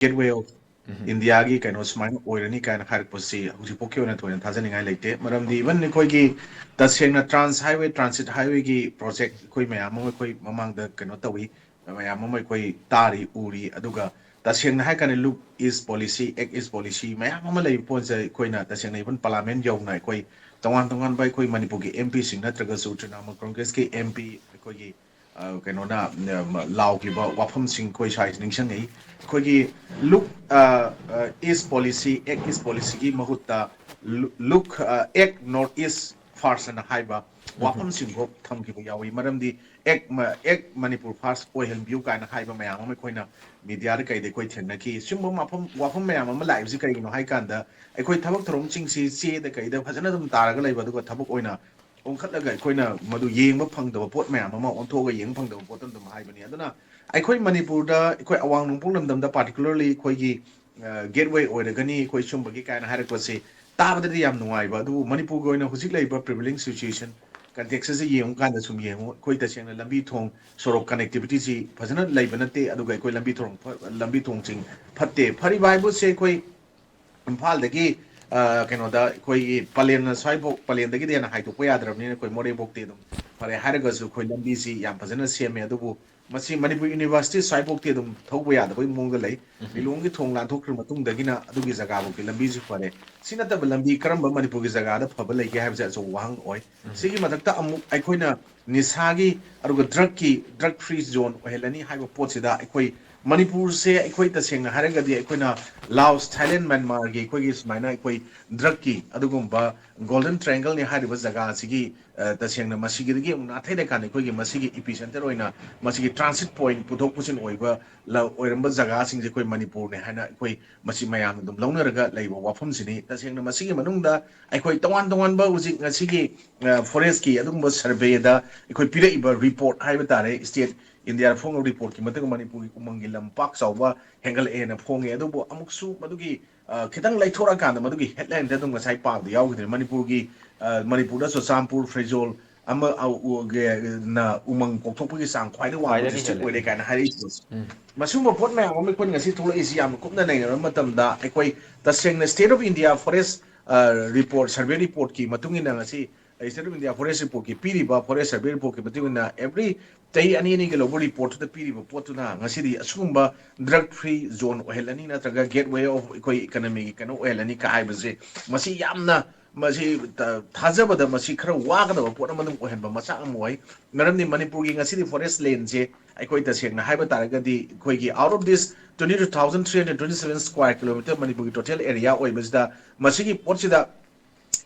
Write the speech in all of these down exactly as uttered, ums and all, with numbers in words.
gateway of Indiaꯒꯤ ꯀꯩꯅꯣ ꯁꯨꯃꯥꯏꯅ ꯑꯣꯏꯔꯅꯤ ꯀꯥꯏꯅ ꯍꯥꯏꯔꯛꯄꯁꯤ ꯍꯧꯖꯤꯛꯐꯥꯎꯒꯤ ꯑꯣꯏꯅ ꯊꯣꯏꯅ ꯊꯥꯖꯅꯤꯡꯉꯥꯏ ꯂꯩꯇꯦ꯫ ꯃꯔꯝꯗꯤ even ꯑꯩꯈꯣꯏꯒꯤ ꯇꯁꯦꯡꯅ trans highway, transit highwayꯒꯤ project ꯑꯩꯈꯣꯏ ꯃꯌꯥꯝ ꯑꯃ ꯑꯩꯈꯣꯏ ꯃꯃꯥꯡꯗ ꯀꯩꯅꯣ ꯇꯧꯏ, ꯃꯌꯥꯝ ꯑꯃ ꯑꯩꯈꯣꯏ ꯇꯥꯔꯤ, ꯎꯔꯤ꯫ ꯑꯗꯨꯒ ꯇꯁꯦꯡꯅ ꯍꯥꯏ ꯀꯥꯟꯗ look east policy, act east policy ꯃꯌꯥꯝ ꯑꯃ ꯂꯩꯕ ꯄꯣꯠꯁꯦ ꯑꯩꯈꯣꯏꯅ ꯇꯁꯦꯡꯅ even parliament ꯌꯧꯅ ꯑꯩꯈꯣꯏ ꯇꯣꯉꯥꯟ ꯇꯣꯉꯥꯟꯕ ꯑꯩꯈꯣꯏ ꯃꯅꯤꯄꯨꯔꯒꯤ MPꯁꯤꯡ ꯅꯠꯇ꯭ꯔꯒꯁꯨ ꯇ꯭ꯔꯤꯅꯥꯃꯨꯜ ꯀꯪꯒ꯭ꯔꯦꯁꯀꯤ MP ꯑꯩꯈꯣꯏꯒꯤ ꯑ, ꯀꯩꯅꯣꯅ, ꯎꯝ, ꯂꯥꯎꯈꯤꯕ ꯋꯥꯐꯝꯁꯤꯡ ꯑꯩꯈꯣꯏ ꯁ꯭ꯋꯥꯏꯁꯦ ꯅꯤꯡꯁꯤꯡꯉꯛꯏ꯫ ꯑꯩꯈꯣꯏꯒꯤ look, ꯑ, ꯑ, east policy, act east policyꯒꯤ ꯃꯍꯨꯠꯇ look, look, ꯑ, act north east first ꯑꯅ ꯍꯥꯏꯕ ꯋꯥꯐꯝꯁꯤꯡꯐꯥꯎ ꯊꯝꯈꯤꯕ ꯌꯥꯎꯏ꯫ ꯃꯔꯝꯗꯤ act ꯃ-, act ꯃꯅꯤꯄꯨꯔ first ꯑꯣꯏꯍꯟꯕꯤꯌꯨ ꯀꯥꯏꯅ ꯍꯥꯏꯕ ꯃꯌꯥꯝ ꯑꯃ ꯑꯩꯈꯣꯏꯅ mediaꯗ ꯀꯩꯗ ꯑꯩꯈꯣꯏ ꯊꯦꯡꯅꯈꯤ꯫ ꯁꯤꯒꯨꯝꯕ ꯋꯥꯐꯝ, ꯋꯥꯐꯝ ꯃꯌꯥꯝ ꯑꯃ ꯂꯥꯛꯏꯕꯁꯤ ꯀꯔꯤꯒꯤꯅꯣ ꯍꯥꯏ ꯀꯥꯟꯗ, ꯑꯩꯈꯣꯏ ꯊꯕꯛ ꯊꯧꯔꯝꯁꯤꯡꯁꯤ ꯆꯦꯗ ꯀꯩꯗ ꯐꯖꯅ ꯑꯗꯨꯝ ꯇꯥꯔꯒ ꯂꯩꯕ, ꯑꯗꯨꯒ ꯊꯕꯛ ꯑꯣꯏꯅ ꯑꯣꯟꯈꯠꯂꯒ ꯑꯩꯈꯣꯏꯅ ꯃꯗꯨ ꯌꯦꯡꯕ ꯐꯪꯗꯕ ꯄꯣꯠ ꯃꯌꯥꯝ ꯑꯃ, ꯑꯣꯟꯊꯣꯛꯑꯒ ꯌꯦꯡꯕ ꯐꯪꯗꯕ ꯄꯣꯠꯇ ꯑꯗꯨꯝ ꯍꯥꯏꯕꯅꯤ꯫ ꯑꯗꯨꯅ ꯑꯩꯈꯣꯏ ꯃꯅꯤꯄꯨꯔꯗ, ꯑꯩꯈꯣꯏ ꯑꯋꯥꯡ ꯅꯣꯡꯄꯣꯛ ꯂꯝꯗꯝꯗ particularly ꯑꯩꯈꯣꯏꯒꯤ, ꯑ, gateway ꯑꯣꯏꯔꯒꯅꯤ ꯑꯩꯈꯣꯏ ꯁꯨꯝꯕꯒꯤ ꯀꯥꯏꯅ ꯍꯥꯏꯔꯛꯄꯁꯤ ꯇꯥꯕꯗꯗꯤ ꯌꯥꯝ ꯅꯨꯡꯉꯥꯏꯕ꯫ ꯑꯗꯨꯕꯨ ꯃꯅꯤꯄꯨꯔꯒꯤ ꯑꯣꯏꯅ ꯍꯧꯖꯤꯛ ꯂꯩꯔꯤꯕ prevailing situation context ꯑꯁꯤ ꯌꯦꯡꯉꯨ ꯀꯥꯟꯗ ꯁꯨꯝ ꯌꯦꯡꯉꯨ, ꯑꯩꯈꯣꯏ ꯇꯁꯦꯡꯅ ꯂꯝꯕꯤ ꯊꯣꯡ, ꯁꯣꯔꯣꯛ connectivityꯁꯤ ꯐꯖꯅ ꯂꯩꯕ ꯅꯠꯇꯦ꯫ ꯑꯗꯨꯒ ꯑꯩꯈꯣꯏ ꯂꯝꯕꯤ ꯊꯣꯡ ꯐ-, ꯂꯝꯕꯤ ꯊꯣꯡꯁꯤꯡ ꯐꯠꯇꯦ꯫ ꯐꯔꯤꯕ ꯍꯥꯏꯕꯁꯦ ꯑꯩꯈꯣꯏ ꯏꯝꯐꯥꯜꯗꯒꯤ, ꯑ, ꯀꯩꯅꯣꯗ ꯑꯩꯈꯣꯏꯒꯤ ꯄꯂꯦꯟꯅ ꯁ꯭ꯋꯥꯏꯐꯥꯎ, ꯄꯂꯦꯟꯗꯒꯤꯗꯤ ꯍꯦꯟꯅ ꯍꯥꯏꯗꯣꯛꯄ ꯌꯥꯗ꯭ꯔꯕꯅꯤꯅ ꯑꯩꯈꯣꯏ ꯃꯣꯔꯦꯐꯥꯎꯇꯤ ꯑꯗꯨꯝ ꯐꯔꯦ ꯍꯥꯏꯔꯒꯁꯨ ꯑꯩꯈꯣꯏ ꯂꯝꯕꯤꯁꯤ ꯌꯥꯝ ꯐꯖꯅ ꯁꯦꯝꯃꯦ꯫ ꯑꯗꯨꯕꯨ ꯃꯁꯤ ꯃꯅꯤꯄꯨꯔ University ꯁ꯭ꯋꯥꯏꯐꯥꯎꯇꯤ ꯑꯗꯨꯝ ꯊꯧꯕ ꯌꯥꯗꯕꯒꯤ ꯃꯑꯣꯡꯗ ꯂꯩ꯫ ꯂꯤꯂꯣꯡꯒꯤ ꯊꯣꯡ ꯂꯥꯟꯊꯣꯛꯈ꯭ꯔ ꯃꯇꯨꯡꯗꯒꯤꯅ ꯑꯗꯨꯒꯤ ꯖꯒꯥꯐꯥꯎꯒꯤ ꯂꯝꯕꯤꯁꯤ ꯐꯔꯦ꯫ ꯁꯤ ꯅꯠꯇꯕ ꯂꯝꯕꯤ ꯀꯔꯝꯕ ꯃꯅꯤꯄꯨꯔꯒꯤ ꯖꯒꯥꯗ ꯐꯕ ꯂꯩꯒꯦ ꯍꯥꯏꯕꯁꯦ ꯑꯆꯧꯕ ꯋꯥꯍꯪ ꯑꯣꯏ꯫ ꯁꯤꯒꯤ ꯃꯊꯛꯇ ꯑꯃꯨꯛ ꯑꯩꯈꯣꯏꯅ ꯅꯤꯁꯥꯒꯤ ꯑꯗꯨꯒ drugꯀꯤ, drug free zone ꯑꯣꯏꯍꯜꯂꯅꯤ ꯍꯥꯏꯕ ꯄꯣꯠꯁꯤꯗ ꯑꯩꯈꯣꯏ ꯃꯅꯤꯄꯨꯔꯁꯦ ꯑꯩꯈꯣꯏ ꯇꯁꯦꯡꯅ ꯍꯥꯏꯔꯒꯗꯤ ꯑꯩꯈꯣꯏꯅ Laos, Thailand, Myanmarꯒꯤ ꯑꯩꯈꯣꯏꯒꯤ ꯁꯨꯃꯥꯏꯅ ꯑꯩꯈꯣꯏ drugꯀꯤ ꯑꯗꯨꯒꯨꯝꯕ Golden Triangleꯅꯤ ꯍꯥꯏꯔꯤꯕ ꯖꯒꯥ ꯑꯁꯤꯒꯤ, ꯑ, ꯇꯁꯦꯡꯅ ꯃꯁꯤꯒꯤꯗꯒꯤ ꯑꯃꯨꯛ ꯅꯥꯊꯩꯔꯀꯥꯟꯗ ꯑꯩꯈꯣꯏꯒꯤ ꯃꯁꯤꯒꯤ epicenter ꯑꯣꯏꯅ ꯃꯁꯤꯒꯤ transit point ꯄꯨꯊꯣꯛ ꯄꯨꯁꯤꯟ ꯑꯣꯏꯕ ꯂ-, ꯑꯣꯏꯔꯝꯕ ꯖꯒꯥꯁꯤꯡꯁꯦ ꯑꯩꯈꯣꯏ ꯃꯅꯤꯄꯨꯔꯅꯦ ꯍꯥꯏꯅ ꯑꯩꯈꯣꯏ ꯃꯁꯤ ꯃꯌꯥꯝꯅ ꯑꯗꯨꯝ ꯂꯧꯅꯔꯒ ꯂꯩꯕ ꯋꯥꯐꯝꯁꯤꯅꯤ꯫ ꯇꯁꯦꯡꯅ ꯃꯁꯤꯒꯤ ꯃꯅꯨꯡꯗ ꯑꯩꯈꯣꯏ ꯇꯣꯉꯥꯟ ꯇꯣꯉꯥꯟꯕ ꯍꯧꯖꯤꯛ ꯉꯁꯤꯒꯤ, ꯑ, forestꯀꯤ ꯑꯗꯨꯒꯨꯝꯕ surveyꯗ ꯑꯩꯈꯣꯏ ꯄꯤꯔꯛꯏꯕ report ꯍꯥꯏꯕ ꯇꯥꯔꯦ, state India ꯐꯣꯡꯕ reportꯀꯤ ꯃꯇꯨꯡ ꯃꯅꯤꯄꯨꯔꯒꯤ ꯎꯃꯪꯒꯤ ꯂꯝ ꯄꯥꯛ ꯆꯥꯎꯕ ꯍꯦꯟꯒꯠꯂꯛꯑꯦꯅ ꯐꯣꯡꯉꯦ꯫ ꯑꯗꯨꯕꯨ ꯑꯃꯨꯛꯁꯨ ꯃꯗꯨꯒꯤ, ꯑ, ꯈꯤꯇꯪ ꯂꯩꯊꯣꯔꯛꯑꯀꯥꯟꯗ ꯃꯗꯨꯒꯤ headlineꯗ ꯑꯗꯨꯝ ꯉꯁꯥꯏ ꯄꯥꯕꯗ ꯌꯥꯎꯈꯤꯗ꯭ꯔꯦ꯫ ꯃꯅꯤꯄꯨꯔꯒꯤ, ꯑ, ꯃꯅꯤꯄꯨꯔꯗ ꯆꯨꯔꯆꯥꯟꯄꯨꯔ, ꯐꯦꯔꯖꯣꯜ, ꯑꯃ ꯑ, ꯎ-, ꯒꯦ-, ꯅ ꯎꯃꯪ ꯀꯣꯛꯊꯣꯛꯄꯒꯤ ꯆꯥꯡ ꯈ꯭ꯋꯥꯏꯗꯒꯤ ꯋꯥꯡꯕ ꯈ꯭ꯋꯥꯏꯗꯒꯤ ꯗꯤꯁꯇ꯭ꯔꯤꯛ ꯍꯦꯜꯂꯦ꯫ ꯑꯣꯏꯔꯦ ꯀꯥꯏꯅ ꯍꯥꯏꯔꯛꯏꯁꯦ꯫ ꯃꯁꯤꯒꯨꯝꯕ ꯄꯣꯠ ꯃꯌꯥꯝ ꯑꯃ ꯑꯩꯈꯣꯏꯅ ꯉꯁꯤ ꯊꯣꯛꯂꯛꯏꯁꯤ ꯌꯥꯝꯅ ꯀꯨꯞꯅ ꯅꯩꯅꯔꯕ ꯃꯇꯝꯗ, ꯑꯩꯈꯣꯏ ꯇꯁꯦꯡꯅ State of India Forest report, survey reportꯀꯤ ꯃꯇꯨꯡ ꯏꯟꯅ, ꯉꯁꯤ State of India Forest reportꯀꯤ ꯄꯤꯔꯤꯕ, Forest Survey reportꯀꯤ ꯃꯇꯨꯡ ꯏꯟꯅ, every ꯆꯍꯤ ꯑꯅꯤ ꯑꯅꯤꯒꯤ ꯂꯧꯕ reportꯇꯨꯗ ꯄꯤꯔꯤꯕ ꯄꯣꯠꯇꯨꯅ ꯉꯁꯤꯗꯤ ꯑꯁꯤꯒꯨꯝꯕ drug free zone ꯑꯣꯏꯍꯜꯂꯅꯤ, ꯅꯠꯇ꯭ꯔꯒ gateway of ꯑꯩꯈꯣꯏ economyꯒꯤ ꯀꯩꯅꯣ ꯑꯣꯏꯍꯜꯂꯅꯤ ꯀ ꯍꯥꯏꯕꯁꯦ, ꯃꯁꯤ ꯌꯥꯝꯅ, ꯃꯁꯤ ꯊꯥꯖꯕꯗ ꯃꯁꯤ ꯈꯔ ꯋꯥꯒꯗꯕ ꯄꯣꯠ ꯑꯃ ꯑꯗꯨꯝ ꯑꯣꯏꯍꯟꯕ ꯃꯆꯥꯛ ꯑꯃ ꯑꯣꯏ꯫ ꯃꯔꯝꯗꯤ ꯃꯅꯤꯄꯨꯔꯒꯤ ꯉꯁꯤꯗꯤ forest landꯁꯦ, ꯑꯩꯈꯣꯏ ꯇꯁꯦꯡꯅ ꯍꯥꯏꯕ ꯇꯥꯔꯒꯗꯤ, ꯑꯩꯈꯣꯏꯒꯤ out of this twenty two thousand three hundred twenty seven square kilometre ꯃꯅꯤꯄꯨꯔꯒꯤ total area ꯑꯣꯏꯕꯁꯤꯗ, ꯃꯁꯤꯒꯤ ꯄꯣꯠꯁꯤꯗ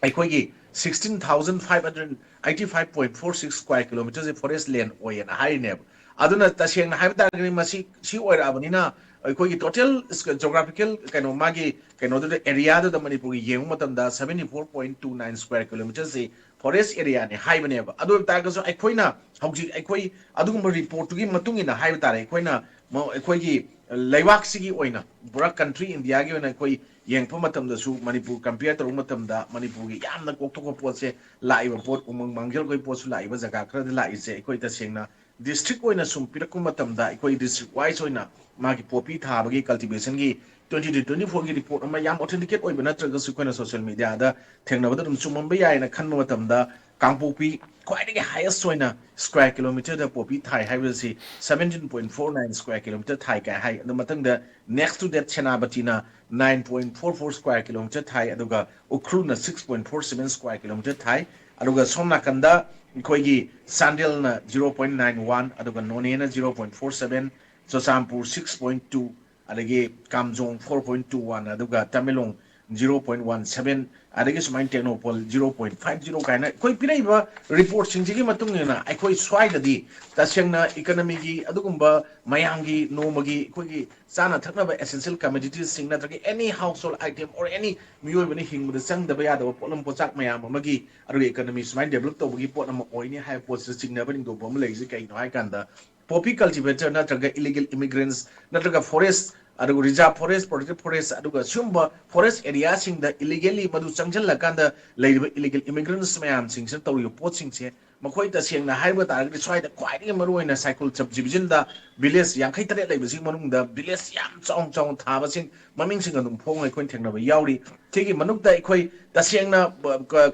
ꯑꯩꯈꯣꯏꯒꯤ sixteen thousand five hundred eighty five point four six square kilometreꯁꯦ forest land ꯑꯣꯏꯌꯦꯅ ꯍꯥꯏꯔꯤꯅꯦꯕ꯫ ꯑꯗꯨꯅ ꯇꯁꯦꯡꯅ ꯍꯥꯏꯕ ꯇꯥꯔꯒꯗꯤ ꯃꯁꯤ ꯁꯤ ꯑꯣꯏꯔꯛꯑꯕꯅꯤꯅ, ꯑꯩꯈꯣꯏꯒꯤ total geographical ꯀꯩꯅꯣ, ꯃꯥꯒꯤ ꯀꯩꯅꯣꯗꯨꯗ, areaꯗꯨꯗ ꯃꯅꯤꯄꯨꯔꯒꯤ ꯌꯦꯡꯕ ꯃꯇꯝꯗ seventy four point two nine square kilometreꯁꯤ forest areaꯅꯤ ꯍꯥꯏꯕꯅꯦꯕ꯫ ꯑꯗꯨ ꯑꯣꯏꯕ ꯇꯥꯔꯒꯁꯨ ꯑꯩꯈꯣꯏꯅ ꯍꯧꯖꯤꯛ, ꯑꯩꯈꯣꯏ ꯑꯗꯨꯒꯨꯝꯕ reportꯇꯨꯒꯤ ꯃꯇꯨꯡ ꯏꯟꯅ ꯍꯥꯏꯕ ꯇꯥꯔꯦ, ꯑꯩꯈꯣꯏꯅ ꯃ-, ꯑꯩꯈꯣꯏꯒꯤ ꯂꯩꯕꯥꯛꯁꯤꯒꯤ ꯑꯣꯏꯅ, ꯄꯨꯔꯥ country Indiaꯒꯤ ꯑꯣꯏꯅ ꯑꯩꯈꯣꯏ ꯌꯦꯡꯉꯛꯄ ꯃꯇꯝꯗꯁꯨ, ꯃꯅꯤꯄꯨꯔ compare ꯇꯧꯔꯛꯄ ꯃꯇꯝꯗ, ꯃꯅꯤꯄꯨꯔꯒꯤ ꯌꯥꯝꯅ ꯀꯣꯛꯊꯣꯛꯄ ꯄꯣꯠꯁꯦ ꯂꯥꯛꯏꯕ ꯄꯣꯠ, ꯎꯃꯪ ꯃꯥꯡꯖꯜꯈꯣꯏ ꯄꯣꯠꯁꯨ ꯂꯥꯛꯏꯕ ꯖꯒꯥ ꯈꯔꯗ ꯂꯥꯛꯏꯁꯦ, ꯑꯩꯈꯣꯏ ꯇꯁꯦꯡꯅ district ꯑꯣꯏꯅ ꯁꯨꯝ ꯄꯤꯔꯛꯄ ꯃꯇꯝꯗ, ꯑꯩꯈꯣꯏ district wise ꯑꯣꯏꯅ ꯃꯥꯒꯤ poppy ꯊꯥꯕꯒꯤ, cultivationꯒꯤ twenty twenty fourꯒꯤ report ꯑꯃ, ꯌꯥꯝ authenticate ꯑꯣꯏꯕ ꯅꯠꯇ꯭ꯔꯒꯁꯨ, ꯑꯩꯈꯣꯏꯅ social mediaꯗ ꯊꯦꯡꯅꯕꯗ ꯑꯗꯨꯝ ꯆꯨꯝꯃꯝꯕ ꯌꯥꯏꯅ ꯈꯟꯕ ꯃꯇꯝꯗ, ꯀꯥꯡꯄꯣꯛꯄꯤ ꯈ꯭ꯋꯥꯏꯗꯒꯤ highest ꯑꯣꯏꯅ square kilometreꯗ poppy ꯊꯥꯏ ꯍꯥꯏꯕꯁꯤ seventeen point four nine square kilometre ꯊꯥꯏ ꯀꯥꯏ ꯍꯥꯏ꯫ ꯑꯗꯨ ꯃꯊꯪꯗ next to that ꯁꯦꯅꯥꯄꯇꯤꯅ nine point four four square kilometre ꯊꯥꯏ, ꯑꯗꯨꯒ ꯎꯈ꯭ꯔꯨꯜꯅ six point four seven square kilometre ꯊꯥꯏ꯫ ꯑꯗꯨꯒ ꯁꯣꯝ ꯅꯥꯀꯟꯗ ꯑꯩꯈꯣꯏꯒꯤ ꯆꯥꯟꯗꯦꯜꯅ zero point nine one, ꯑꯗꯨꯒ ꯅꯣꯅꯦꯅ zero point four seven, Churachandpur six point two, ꯑꯗꯒꯤ ꯀꯥꯝꯖꯣꯡ four point two one, ꯑꯗꯨꯒ Tamenglong zero point one seven, ꯑꯗꯒꯤ ꯁꯨꯃꯥꯏꯅ Tengnoupal zero point five zero ꯀꯥꯏꯅ ꯑꯩꯈꯣꯏ ꯄꯤꯔꯛꯏꯕ reportꯁꯤꯡꯁꯤꯒꯤ ꯃꯇꯨꯡ ꯏꯟꯅ, ꯑꯩꯈꯣꯏ ꯁ꯭ꯋꯥꯏꯗꯗꯤ ꯇꯁꯦꯡꯅ economyꯒꯤ ꯑꯗꯨꯒꯨꯝꯕ ꯃꯌꯥꯝꯒꯤ ꯅꯣꯡꯃꯒꯤ ꯑꯩꯈꯣꯏꯒꯤ ꯆꯥꯅ ꯊꯛꯅꯕ essential commoditiesꯁꯤꯡ ꯅꯠꯇ꯭ꯔꯒ any household item or any ꯃꯤꯑꯣꯏꯕꯅ ꯍꯤꯡꯕꯗ ꯆꯪꯗꯕ ꯌꯥꯗꯕ ꯄꯣꯠꯂꯝ ꯄꯣꯠꯆꯥꯛ ꯃꯌꯥꯝ ꯑꯃꯒꯤ, ꯑꯗꯨꯒ economy ꯁꯨꯃꯥꯏꯅ develop ꯇꯧꯕꯒꯤ ꯄꯣꯠ ꯑꯃ ꯑꯣꯏꯅꯤ ꯍꯥꯏꯕ ꯄꯣꯠꯁꯤꯗ ꯆꯤꯡꯅꯕ ꯅꯤꯡꯗꯧꯕ ꯑꯃ ꯂꯩꯔꯤꯁꯦ ꯀꯩꯅꯣ ꯍꯥꯏ ꯀꯥꯟꯗ, poppy cultivator ꯅꯠꯇ꯭ꯔꯒ illegal immigrants ꯅꯠꯇ꯭ꯔꯒ forest, ꯑꯗꯨꯒ reserve forest, protected forest, ꯑꯗꯨꯒ ꯁꯤꯒꯨꯝꯕ forest areaꯁꯤꯡꯗ illegally ꯃꯗꯨ ꯆꯪꯁꯤꯜꯂꯀꯥꯟꯗ ꯂꯩꯔꯤꯕ illegal immigrants ꯃꯌꯥꯝꯁꯤꯡꯁꯤꯅ ꯇꯧꯔꯤꯕ ꯄꯣꯠꯁꯤꯡꯁꯦ ꯃꯈꯣꯏ ꯇꯁꯦꯡꯅ ꯍꯥꯏꯕ ꯇꯥꯔꯒꯗꯤ ꯁ꯭ꯋꯥꯏꯗ ꯈ꯭ꯋꯥꯏꯗꯒꯤ ꯃꯔꯨꯑꯣꯏꯅ ꯁꯥꯏꯈꯨꯜ ꯁꯕ ꯗꯤꯕꯤꯖꯟꯗ ꯚꯤꯂꯦꯖ ꯌꯥꯡꯈꯩ ꯇꯔꯦꯠ ꯂꯩꯕꯁꯤꯒꯤ ꯃꯅꯨꯡꯗ ꯚꯤꯂꯦꯖ ꯌꯥꯝ ꯆꯥꯎꯅ ꯆꯥꯎꯅ ꯊꯥꯕꯁꯤꯡ ꯃꯃꯤꯡꯁꯤꯡ ꯑꯗꯨꯝ ꯐꯣꯡꯅ ꯑꯩꯈꯣꯏꯅ ꯊꯦꯡꯅꯕ ꯌꯥꯎꯔꯤ꯫ ꯁꯤꯒꯤ ꯃꯅꯨꯡꯗ ꯑꯩꯈꯣꯏ ꯇꯁꯦꯡꯅ